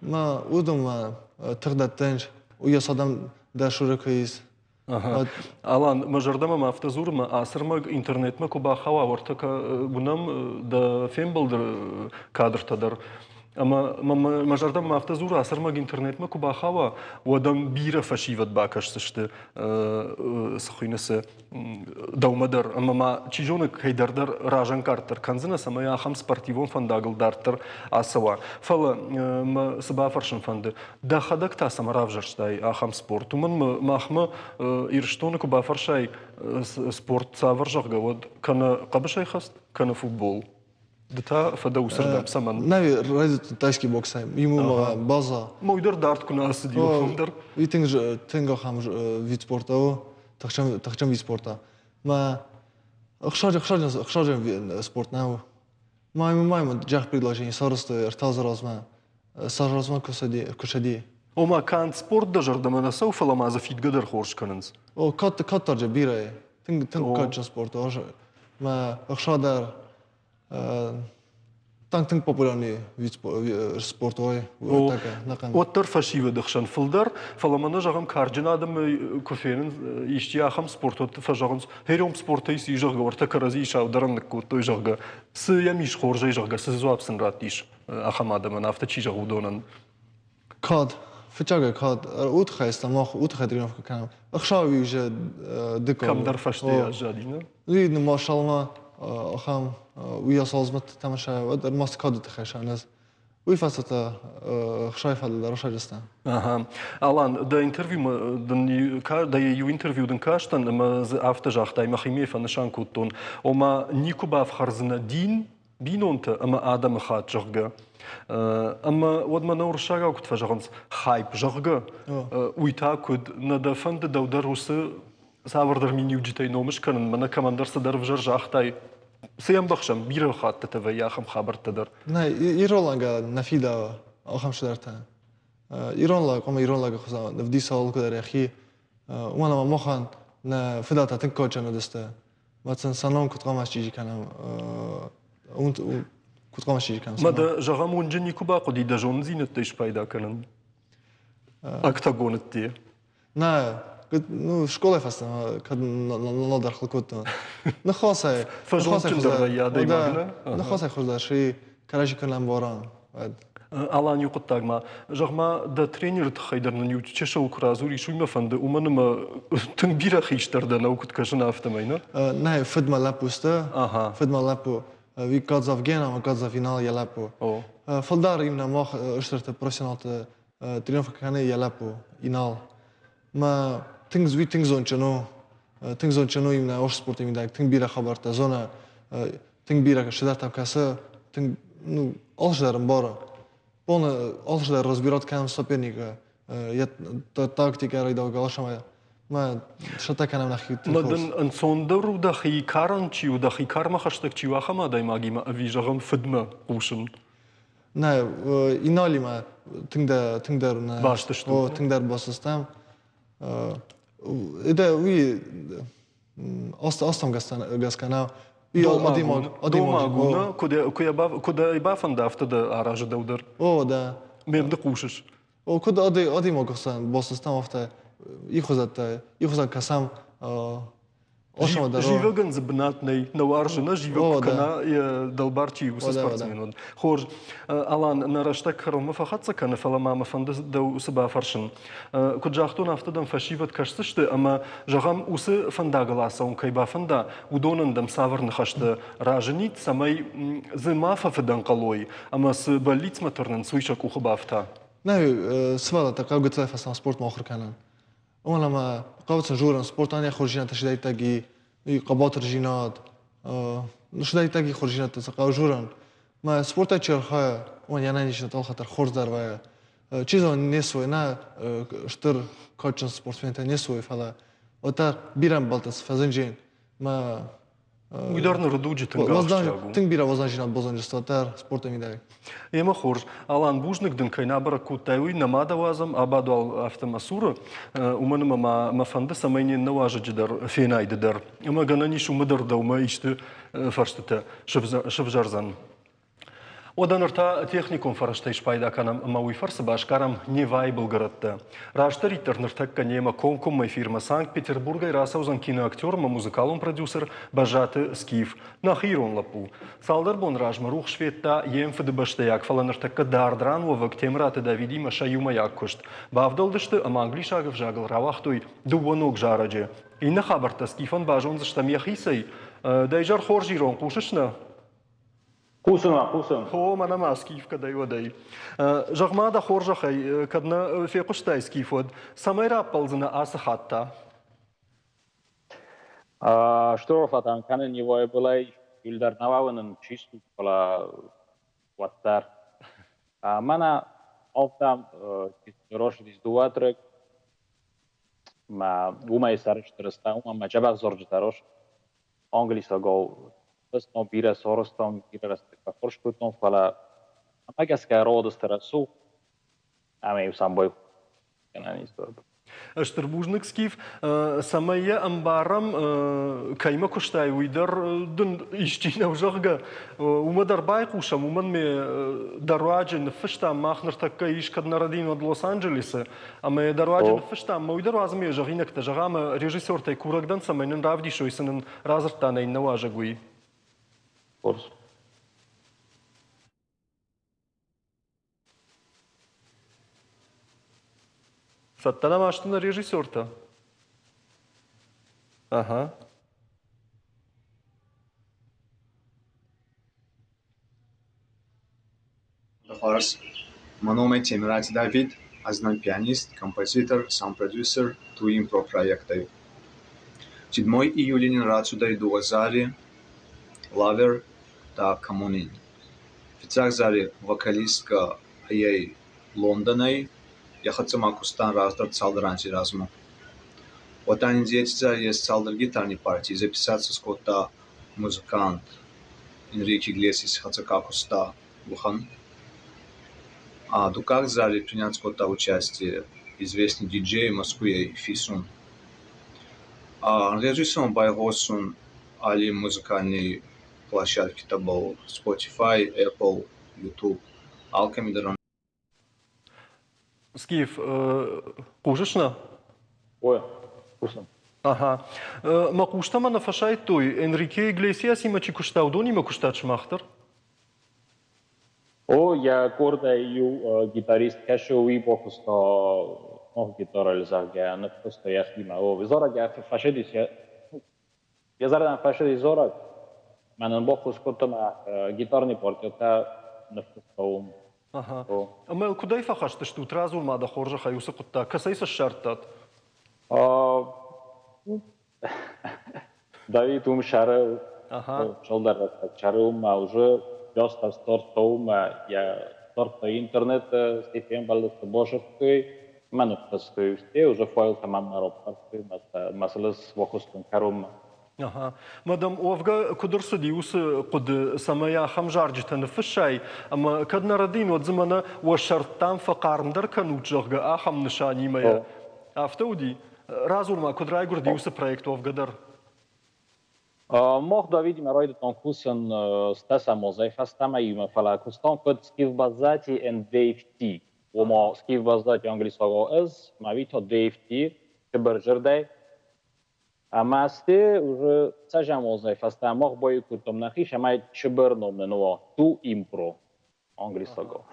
Мӕ уыдонмӕ тых дӕттынц, уыйас адӕм дӕ цуры куы ис. Алан, мӕ зӕрдӕмӕ ма афтӕ дзуры, мӕ ацы ӕрмӕг интернетмӕ куы бахауа, уӕртӕ уынӕм дӕ фембӕлды кадртӕ дӕр. Ӕмӕ мӕ зӕрдӕмӕ афтӕ дзуры, ацы ӕрмӕг интернетмӕ куы бахауа, уӕд ӕм бирӕ фӕсивӕд бакӕсдзысты, цы хуыйны, цы дӕумӕ дӕр ӕмӕ ма чи зоны кӕйдӕр дӕр разӕнгарддӕр кӕндзынӕ, цӕмӕй ахӕм спортивон фӕндагыл дарддӕр ацӕуа. Фӕлӕ мӕ цы бафӕрсын фӕнды, дӕхӕдӕг та цӕмӕ равзӕрстай ахӕм спорт? Уымӕн махмӕ Ирыстоны куы бафӕрсай спорт цавӕр, зӕгъгӕ, уӕд кӕнӕ хъӕбысӕйхӕст, кӕнӕ футбол. Ды та фӕдӕ уыцырдӕм цӕмӕн? Нӕ, райдыдтон тайский боксӕй. Ему база. Мой дӕр дард куы нӕ ацыди, уым дӕр. Уый тынг тынг ахӕм вид спорта у, тыхджын вид спорта. Мӕ ӕхсаджы ӕхсаджы спорт нӕ у. Ма ма ма джах предложение сарӕзтой ӕртӕ размӕ. Саразмӕ куы цыди. Ома канд спорт дӕ зӕрдӕмӕ нӕ цӕуы, фӕлӕ ма дзы фидгӕ дӕр хорз кӕнынц. О, кӕд кӕддӕр бирӕ. Тынг тынг кадджын спорт у. Мӕ ӕхса дӕр танк тынг популярный вид спорта ой Уӕддӕр фӕсивӕды хсӕн фылдӕр, фӕлӕ мӕнӕ зӕгъӕм карджын адӕмы куы фенын исчи ахӕм спорт, уӕд фӕзӕгъынц, хером спортӕй цы зӕгъгӕ, уӕртӕ кӕрӕдзийы саударӕн ныккодтой, зӕгъгӕ. Цы йӕм ис хорзӕй, зӕгъгӕ, цы дзуапп сын раттис ахӕм адӕмӕн, афтӕ чи зӕгъы, уыдонӕн? Кад, фыццагӕй кад, уый мах уый тыххӕй тренировкӕ кӕнӕм. Ӕхсӕв уже дыккаг. Кӕмдӕр фӕстейӕ аззади, нӕ? Уый ныммаршалмӕ ахӕм уыйас азмӕ тамаша, уӕд ӕрмӕст кады тыххӕй сӕнӕз. Уый фӕстӕ та ӕхсайы фӕдыл дӕр расайдзыстӕм. Ага. Алан, дӕ интервьюмӕ дын дӕ иу интервью дын кастӕн ӕмӕ дзы афтӕ загътай, мӕхимӕ фӕнысан кодтон, ома никуы бафхӕрдзынӕ дин, бинонтӕ ӕмӕ адӕмы хатт, зӕгъгӕ. Ӕмӕ уӕд мӕнӕ уырыссагау куыд фӕзӕгъынц, хайп, зӕгъгӕ, уый та куыд, нӕ дӕ фӕнды дӕу дӕр уыцы цавӕрдӕр миниуджытӕй ном скӕнын, мӕнӕ кӕмӕндӕр цыдӕр ӕвзӕр загътай, цы йӕм бӕхсӕм, бирӕ хӕттыты вӕййы ахӕм хабӕрттӕ дӕр. Нӕ, иролангӕ нӕ фидауы ахӕм цыдӕртӕ. Ирон лӕг, хъуамӕ ирон лӕджы хуызӕн ӕвдиса алкӕдӕр йӕхи. Уымӕн ӕмӕ махӕн нӕ фыдӕлтӕ тынг кадджын уыдысты. Мӕ сын сӕ ном куыд хъуамӕ счъизи кӕнӕм, куыд хъуамӕ счъизи кӕнӕм? Мӕ дӕ, зӕгъӕм, уынджы никуы бахъуыди дӕ зонындзинӕдтӕй спайда кӕнын? Октагоны дде. Нӕ, ну, скъолайы фӕстӕмӕ кӕд нал хыл кодтон. Ныхасӕй. Фӕзондджындӕр вӕййы адӕймаг, нӕ? Ныхасӕй хуыздӕр, си кӕрӕдзи куы нӕ ӕмбарӕм, уӕд. Алан, иу хъуыддаг ма. Зӕгъ-ма, дӕ тренеры тыххӕй дӕр нын иу чысыл куы радзурис, уый мӕ фӕнды, уымӕн ӕмӕ тынг бирӕ хистӕр дӕ нӕу, куыд кӕсын, афтӕмӕй, нӕ? Нӕ, фыд мӕ лӕппу сты. Фыд мӕ лӕппу. Уый Гадзав Гена ӕмӕ Гадзав Инал йӕ лӕппу. Фылдӕр именно мах стырты профессионалты тренировка кӕны йӕ лӕппу Инал. Мӕ тынг уый тынг зондджын у. Тынг зондджын у именно ос спорты мидӕг, тынг бирӕ хабӕрттӕ зоны, тынг бирӕ цыдӕртӕм кӕсы, тынг ну, алцыдӕр ӕмбары. Полный алцыдӕр разбирать кӕнӕм соперника, йӕ тактикӕ райдаугӕ алцӕмӕй. Мӕ цӕттӕ кӕнӕм нӕхи тынг Мӕ дын ӕнцондӕр у дӕхи карӕн чи у, дӕхи кармӕ хӕстӕг чи у, ахӕм адӕймагимӕ ӕви, зӕгъӕм, фыдмӕ хъусын? Нӕ, Иналимӕ тынгдӕр, тынгдӕр нӕ. Баст стут? О, тынгдӕр баст стӕм. Это уый азтӕм гӕсгӕ нӕ. Домаг у, нӕ? Куыд ӕй бафӕнда, афтӕ дӕ аразы дӕу дӕр. О, да. Ме рды хъусыс? О, куыд адӕймаг хсӕн баст стӕм, афтӕ ихуызӕттӕ, ихуызӕн кӕсӕм. Зивӕгӕн дзы бынат нӕй, нӕ уарзы, нӕ зивӕг куы кӕна йӕ дӕлбар чи уыцы спортсмен. Хорз, Алан, нӕ рӕстӕг кӕронмӕ фӕхӕццӕ кӕны, фӕлӕ ма мӕ фӕнды дӕу цы бафӕрсын. Куыд загътон, афтӕ дӕм фӕсивӕд кӕсдзысты ӕмӕ, зӕгъӕм, уыцы фӕндагыл ацӕуын кӕй бафӕнда, уыдонӕн дӕм цавӕр ныхӕстӕ разынид, цӕмӕй дзы ма фӕфыдӕнхъӕл уой ӕмӕ цы бӕллицмӕ тырнынц, уый сӕ къухы бафта? Нӕ, сывӕллӕттӕ хъӕуы гыццылӕй фӕстӕмӕ спортмӕ ахуыр кӕнын. Уымӕн ӕмӕ хъӕуы сын дзурын, спортӕн йӕ хорздзинӕдтӕ сидӕйттаги, хъӕбатырдзинад, сидӕйттаги хорздзинӕдтӕ цы хъӕуы дзурын. Мӕ спортӕй чи архайа, уымӕн йӕ ӕнӕниздзинад алхатт дӕр хорз дӕр вӕййы. Чи зоны, не суой, нӕ стыр кадджын спортсментӕ не суой, фӕлӕ уӕддӕр бирӕ ӕмбӕлттӕ цы фӕзынджын. Мӕ Уый дӕр ныры дуджы тынг ахсджиаг у. Тынг бирӕ уӕздандзинад базонджысты дӕр спорты мидӕг. Ӕмӕ хорз. Алан, бузныг дын, кӕй нӕ бӕрӕг кодтай, уый. Нӕ ма дӕ уадзӕм, абад уал афтӕ мӕ цуры. Уымӕн ӕмӕ ма мӕ фӕнды, цӕмӕй не ннӕ уазӕджы дӕр фенай ды дӕр. Ӕмӕ гӕнӕн ис уымы дӕр дӕумӕ исты фӕрстытӕ сывзӕрдзӕн. Уӕдӕ ныр та техникон фӕрӕзтӕй спайда кӕнӕм ӕмӕ уый фӕрцы басгарӕм Невайы былгӕрӕттӕ. Растдӕриддӕр ныртӕккӕ немӕ комкоммӕ эфирмӕ Санкт-Петербургӕй рацӕудзӕн киноактер ӕмӕ музыкалон продюсер Бӕззаты Скиф, нӕхи ирон лӕппу. Цалдӕр бон размӕ рухс федта йе мфыдыбӕстӕйаг, фӕлӕ ныртӕккӕ дард ран уӕвӕг Темыраты Давидимӕ сӕ иумӕйаг куыст. Бавдӕлдысты ӕмӕ англисаг ӕвзагыл рауагътой дыууӕ ног зарӕджы. Иннӕ хабӕрттӕ Скифӕн базондзыстӕм йӕхицӕй. Дӕ изӕр хорз ирон, хъусыс нӕ? Хъусын ма, хъусын. О, мӕнӕ ма скиф кӕдӕй уӕдӕй. Зӕгъ-ма дӕ хорзӕхӕй, кӕд нӕ фехъуыстай скиф, уӕд цӕмӕй раппӕлдзынӕ ацы хатт та? Стыр арфӕтӕ кӕнын Невайы былӕй, иуылдӕр нӕ уӕвынын чи стут, фӕлӕ уӕддӕр. Мӕнӕ алтам росыдис дыууӕ трек, мӕ уымӕй сӕрыстыр стӕм, уымӕн мӕ дзӕбӕх дзурджытӕ рос. Англисагау фыстон, бирӕ сарӕзтон, бирӕ рӕстӕг фӕххуыс кодтон, фӕлӕ мӕ гӕсгӕ родысты рӕсугъд ӕмӕ-иу сӕм кӕнӕн ис. Стыр бузныг, Скиф. Цӕмӕй йӕ ӕмбарӕм, кӕимӕ куыстай, уый дӕр дын исчи нӕу, зӕгъгӕ, уымӕ дӕр байхъусӕм, уымӕн ме дӕ руаджы ныффыстам, мах ныртӕккӕ ис кӕд нӕ рӕдийын, уӕд Лос-Анджелесы, ӕмӕ йӕ дӕ руаджы ныффыстам, мӕ уый дӕр уадзы ме зӕгъинӕгтӕ, зӕгъӕм, режиссертӕй курӕг дӕн, цӕмӕй нын равдисой, цы нын радзырдта нӕ иннӕ уазӕг, уый. Хорз. Цӕттӕ нӕма сты нӕ режиссертӕ? Ага. Хуарз. Мӕ ном ӕй Темирати Давид, ӕз дӕн пианист, композитор, саунд-продюсер Туимпро проектӕй. Седьмой июля нин рацудӕй дууӕ зари «Лавер» та «Коммунин». Фиццаг зари вокалисткӕ ӕй Лондонӕй, йӕ хӕццӕ ма кустан раздӕр цалдӕр анзи размӕ. Уотӕ нин еци зари ес цалдӕр гитарни партий записаться скодта музыкант Энрике Иглесиаси хӕццӕ ка куста, уӕхӕн. А дуккаг зари принять кодта участие известный диджей Мӕскуйӕй Фисун. Ӕнгъезуй сӕмӕ байгъосун алли музыкальный площадкитӕбӕл Spotify, Apple, YouTube, алкӕми дӕр. Скиф, хъусыс нӕ? Ой, хъусын. Ага. Мӕ хъустӕ мӕ нӕ фӕсайдтой, Энрике Иглесиасимӕ чи куыста, уыдонимӕ куыстат сымах дӕр? О, йӕ къордӕй иу гитарист кӕсы, уый бакуыста ног гитарӕйыл, зӕгъгӕ, ныффыста йӕхимӕ. О, зарӕг фӕсидис, йӕ зӕрдӕмӕ фӕсидис зарӕг. Мӕнӕн баххуыс кодта мӕ гитарный партиятӕ ныффыста уым. Ага. Ӕмӕ йыл куыдӕй фӕхӕст стут? Радзур ма дӕ хорзӕхӕй уыцы хъуыддаг. Кӕцӕй сӕ ссардтат? Давид уым сӕры цалдӕр рӕстӕг сӕры уымӕ уже просто стортоумӕ йӕ сторто интернеты стӕй фембӕлдысты базыдтой ӕмӕ ныффыстой стӕй уже файлтӕ мӕнмӕ раппӕрстой мӕ сыл бакуыстон кӕронмӕ. Ага. Мадам, уӕвгӕ куыд ӕрцыди уыцы хъуыды, цӕмӕй ахӕм зарджытӕ ныффыссай, ӕмӕ кӕд нӕ рӕдийын, уӕд дзы мӕнӕ уӕ сӕрдтӕм фӕхъармдӕр кӕнут, зӕгъгӕ, ахӕм нысанимӕ. Афтӕ уыди? Радзур-ма, куыд райгуырди уыцы проект уӕвгӕ дӕр? Мах Давидимӕ райдыдтам кусын стӕсӕм азӕй фӕстӕмӕ иумӕ, фӕлӕ куыстам куыд Скиф Баззати and Dave T. Ома Скиф Баззати англисагау ӕз, мӕ уый та Dave T. цыбырзырдӕй. Ӕмӕ сте уже цӕсӕм азӕй фӕстӕмӕ мах баиу кодтам нӕхи, цӕмӕй цыбыр ном нын уа Ту Импро англисагау.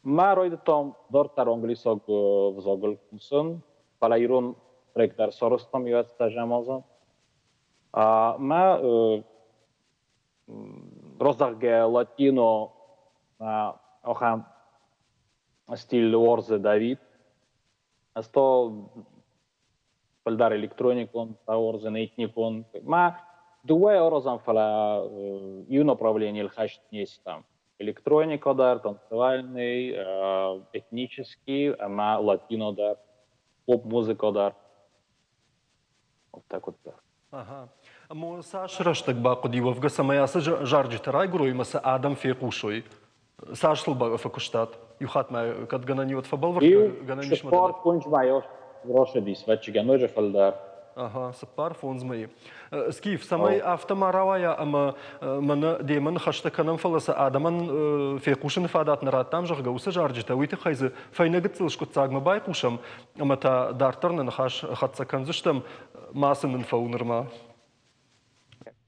Мӕ райдыдтам дарддӕр англисаг взагыл кусын, фӕлӕ ирон трек дӕр сарӕзтам иу ӕстӕсӕм азы. Мӕ розӕгъгӕ латино ахӕм стиль уарзы Давид. Ӕз то фылдӕр электроникон, уарзын этникон. Мӕ дыууӕ аразӕм, фӕлӕ иу направлениейыл хӕст не стӕм. Электроника дӕр, танцевальный, этнический ӕмӕ латино дӕр, поп-музыка дӕр. Вот так вот дӕр. Ага. Ӕмӕ цас рӕстӕг бахъуыди уӕвгӕ, цӕмӕй ацы зарджытӕ райгуырой ӕмӕ сӕ адӕм фехъусой? Цас сыл фӕкуыстат? Иу хатт ма кӕд гӕнӕн и, уӕд фӕбӕлвырд гӕнӕн ис? 45 мӕйы рацыдис, ӕвӕццӕгӕн, ноджы фылдӕр. Ага, 4-5 мӕйы. Скиф, цӕмӕй афтӕ ма рауайа ӕмӕ мӕнӕ демӕ ныхӕстӕ кӕнӕм, фӕлӕ сӕ адӕмӕн фехъусыны фадат нӕ радтам, зӕгъгӕ, уыцы зарджытӕ, уый тыххӕй дзы фӕйнӕ гыццыл скъуыддзагмӕ байхъусӕм ӕмӕ та дарддӕр нӕ ныхас хӕццӕ кӕндзыстӕм. Мацы нын фӕу нырма.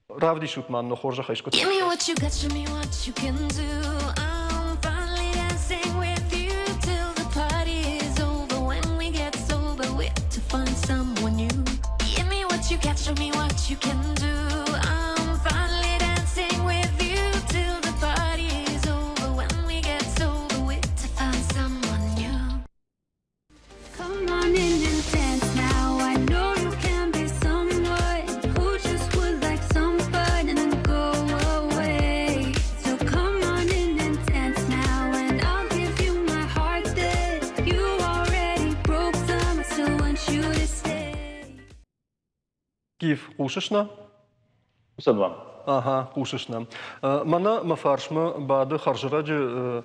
Равдисут ма нӕ хорзӕхӕй скъуыддзаг. Give me what you got, show me what you can do. I'm finally dancing with you till the party is over. When we get sober, we're to find someone new. Give me what you got, show me what you can do. I'm finally dancing with you till the party is over. When we get sober, we're to find someone new. Come on in and dance now. I know you can be someone who just would like some fun and then go away. So come on in and dance now, and I'll give you my heart that you already broke some. I still want you to stay. Киев, хъусыс нӕ? Хъусын уӕм. Ага, хъусыс нӕ. Мӕнӕ мӕ фарсмӕ бады хӕрзрӕджы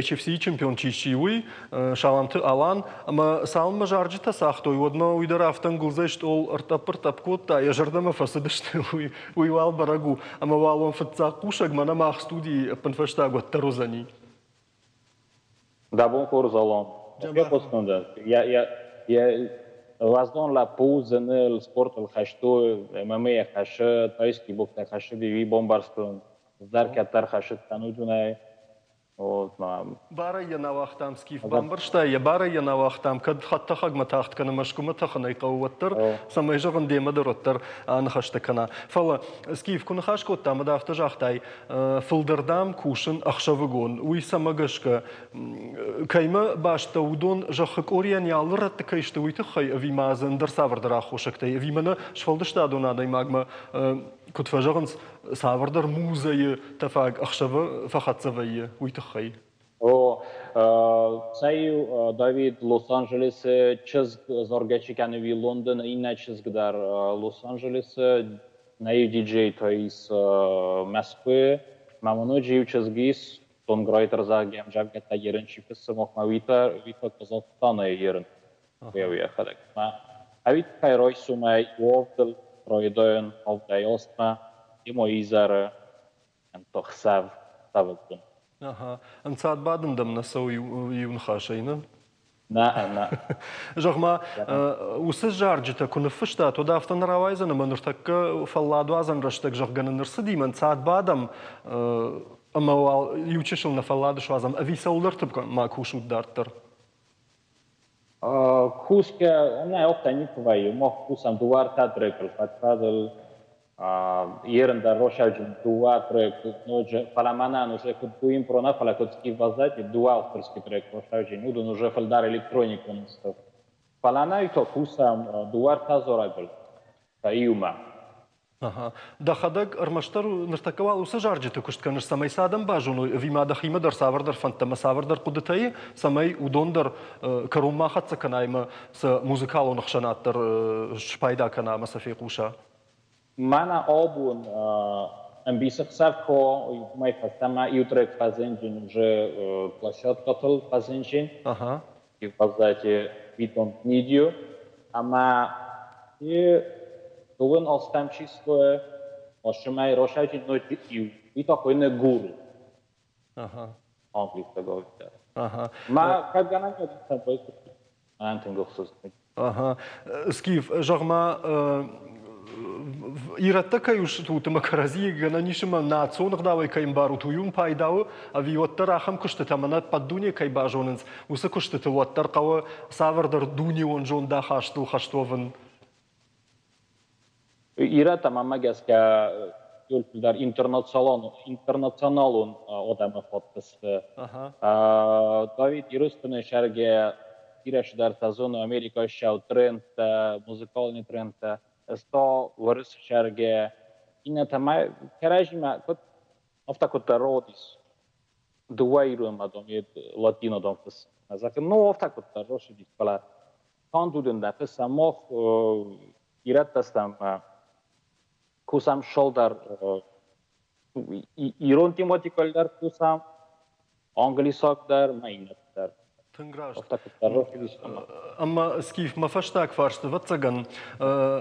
HFC чемпион чи сси, уый, Саламты Алан. Ӕмӕ цалынмӕ зарджытӕ цагътой, уӕдмӕ уый дӕр афтӕ ӕнгуылдзӕй стъол ӕртъӕпп-ӕртъӕпп кодта, йӕ зӕрдӕмӕ фӕцыдысты, уый, уый уал бӕрӕг у. Ӕмӕ уал уӕм фыццаг хъусӕг мӕнӕ мах студийы ӕппынфӕстаг уӕддӕр уыдзӕни. Дӕ бон хорз, Алан. Фехъуыстон дӕ. Йӕ уӕздан лӕппу зыны спортыл хӕстой, ММА-йӕ хӕссы, тайский бокстӕ хӕссы, уый бамбӕрстон. Ӕз кӕддӕр хӕссыдтӕн уыдонӕй. Вот, Барӕй йӕ нӕ уагътам, Скиф, бамбӕрстай йӕ, барӕй йӕ нӕ уагътам, кӕд хӕдтӕхӕгмӕ тагъд кӕны, Мӕскуымӕ тӕхын ӕй хъӕуы, уӕддӕр, цӕмӕй зӕгъын демӕ дӕр уӕддӕр аныхӕстӕ кӕна. Фӕлӕ, Скиф, куы ныхас кодтам, уӕд афтӕ загътай, Фылдӕр, дам, кусын ӕхсӕвыгон. Уый цӕмӕ гӕсгӕ, кӕимӕ баст дӕ, уыдон зӕххы къорийӕн йӕ алы рӕтты кӕй сты, уый тыххӕй ӕви ма дзы ӕндӕр цавӕрдӕр аххосӕгтӕй, ӕви мӕнӕ сфӕлдыстадон адӕймагмӕ, куыд фӕзӕгъынц, цавӕрдӕр музӕйы тӕфаг ӕхсӕвы фӕхӕццӕ вӕййы, уый тыххӕй? О, сӕ иу Давид Лос-Анджелесы чызг заргӕ чи кӕны, уый Лондоны, иннӕ чызг дӕр Лос-Анджелесы нӕ иу диджей та ис Мӕскуыйы, мӕ ма ноджы иу чызг ис. Songwriter зӕгъгӕ, ӕмдзӕвгӕтӕ ерын чи фыссы, махмӕ уый та Казахстанӕй ерын йӕхӕдӕг. Ӕви тыххӕй райсомӕй иуавдыл райдайын авдӕй астмӕ, ема изӕры ӕнтӕхсӕв цӕвӕгбон. Аха, ӕнцад бадын дӕм нӕ цӕуы иу ныхасӕй, нӕ? Нӕ, нӕ. Зӕгъ-ма, уыцы зарджытӕ куы ныффыстат, уӕд афтӕ нӕ рауайдзӕн, ӕмӕ ныртӕккӕ фӕлладуадзӕн рӕстӕг, зӕгъгӕ, нын ӕрцыди, мӕ ӕнцад бадӕм ӕмӕ уал иу чысыл нӕ фӕллад суадзӕм, ӕви цӕуылдӕрты ма кусут дарддӕр? Кусгӕ, нӕ, афтӕ никуы вӕййы. Мах кусӕм дыууӕ-ӕртӕ трекыл фӕд-фӕдыл. Ерын дӕр росӕвджын дыууӕ трек ноджы, фӕлӕ мӕнӕн уже куыд Дуимпро нӕ, фӕлӕ куыд Скиф Баззати, дыууӕ авторский трек росӕвджын, уыдон уже фылдӕр электроникон сты. Фӕлӕ нӕ то кусӕм дыууӕ-ӕртӕ дзорӕгыл иумӕ. Ага. Дӕхӕдӕг ӕрмӕстдӕр ныртӕккӕ уал уыцы зарджыты куыст кӕныс, цӕмӕй сӕ адӕм базоной, ӕви ма дӕхимӕ дӕр цавӕрдӕр фӕндтӕ ӕмӕ цавӕрдӕр хъуыдытӕ и, цӕмӕй уыдон дӕр кӕронмӕ хӕццӕ кӕна ӕмӕ сӕ музыкалон ӕхсӕнад дӕр спайда кӕна ӕмӕ сӕ фехъуса? Мӕнӕ абон ӕмбисӕхсӕв ко уымӕй фӕстӕмӕ иу трек фӕзынджын уже площадкӕтыл фӕзынджын. Ага. Баззати We Don't Need You. Ӕмӕ дыууын ӕстӕм числойы Осымӕй росӕджы ноджы иу. Уый та хуыйны Гуру. Ага. Английского Ага. Ма кӕд гӕнӕн мӕн тынг ӕхсызгон. Ага. Скиф, зӕгъ-ма, ирӕттӕ кӕй стут ӕмӕ кӕрӕдзийы гӕнӕн ис ӕмӕ национ ӕгъдауӕй кӕй ӕмбарут, уый уын пайда у, ӕви уӕддӕр ахӕм куыстытӕ мӕнӕ ӕппӕт дуне кӕй базонынц, уыцы куыстытыл уӕддӕр хъӕуы цавӕрдӕр дунеон зондахастыл хӕст уӕвын? Ирӕттӕ мӕнмӕ гӕсгӕ фылдӕр интернационалон адӕмы хатт сты. Давид Ирыстоны сӕргӕ бирӕ цыдӕртӕ зоны Америкӕйы ссӕу трендтӕ, музыкальный трендтӕ. Ӕз та уырысы сӕргӕ иннӕтӕ ма кӕрӕдзимӕ куыд афтӕ куыддӕр родис. Дыууӕ ирон адӕм, латин адӕм фыссы. Зӕгъын, ну, афтӕ куыддӕр росидис, фӕлӕ канд уыдон нӕ фыссӕм, мах ирӕттӕ стӕм кусӕм шолдӕр ирон тематикӕйыл дӕр кусӕм, англисаг дӕр ӕмӕ иннӕты дӕр. Тынг раст. Ӕмӕ Скиф, мӕ фӕстаг фарст, ӕвӕццӕгӕн,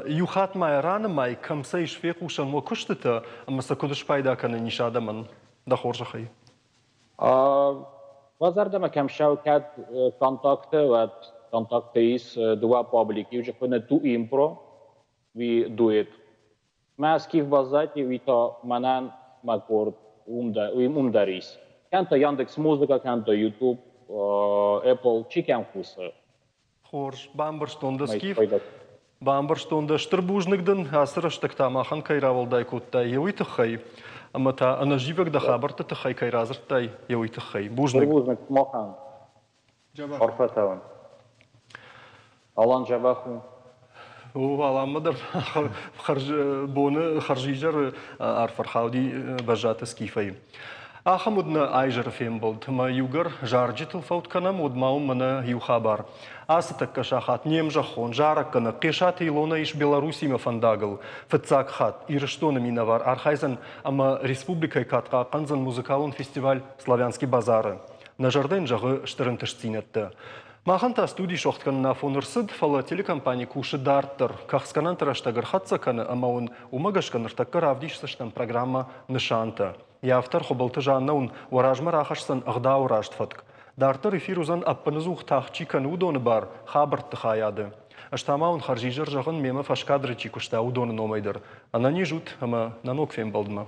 иу хатт ма ранымай, кӕм сӕ ис фехъусӕн уӕ куыстытӕ ӕмӕ сӕ куыд спайда кӕнӕн ис адӕмӕн, дӕ хорзӕхӕй? Уӕ зӕрдӕмӕ кӕм цӕуы, кӕд контакты, уӕд контакты ис дыууӕ паблик. Иу хуыны Ту Импро, уый дуэт. Мӕ Скиф баззади, уый та мӕнӕн мӕ къорд уым дӕр, уым дӕр ис. Кӕм та Яндекс Музыка, кӕм та YouTube, Apple, чи кӕм кусы. Хорз, бамбӕрстон дӕ, Скиф. Бамбӕрстон дӕ, стыр бузныг дын, ацы рӕстӕг та махӕн кӕй рауӕлдай кодтай, йе уый тыххӕй, ӕмӕ та ӕнӕзивӕг дӕ хабӕртты тыххӕй кӕй радзырдтай, йе уый тыххӕй. Бузныг. Стыр бузныг махӕн. Арфӕтӕ уын. Алан дзӕбӕх у. О, Аланмӕ дӕр хӕрзбоны, хӕрзизӕры арф ӕрхауди Бӕззаты Скифӕй. Ахӕм уыд нӕ айзӕры фембӕлд, ӕмӕ иугӕр зарджытыл фӕуд кӕнӕм, уӕд ма уым мӕнӕ иу хабар. Ацы тӕккӕ сахат не мзӕххон зарӕггӕнӕг Хъесаты Илонӕ ис Белоруссимӕ фӕндагыл. Фыццаг хатт Ирыстоны минӕвар архайдзӕн ӕмӕ республикӕйы кад хъахъхъӕндзӕн музыкалон фестиваль «Славянский базар-ы». Нӕ зӕрдӕ йын зӕгъы стыр ӕнтыстдзинӕдтӕ. Махӕн та студи сохт кӕнын афон ӕрцыд, фӕлӕ телекомпани кусы дарддӕр. Кӕхцгӕнӕнты рӕстӕг ӕрхӕццӕ кӕны ӕмӕ уын уымӕ гӕсгӕ ныртӕккӕ равдисдзыстӕм программӕ «Нысантӕ». Йӕ автор Хуыбылты Жаннӕ уын уӕ размӕ рахӕсдзӕн ӕгъдауы раст фӕтк. Дарддӕр эфир уыдзӕн ӕппыныдзух тагъд чи кӕны, уыдоны бар хабӕртты хайады. Ӕз та ма уын хӕрзизӕр зӕгъын, мемӕ фӕскадры чи куыста, уыдоны номӕй дӕр. Ӕнӕниз ут ӕмӕ нӕ ног фембӕлдмӕ.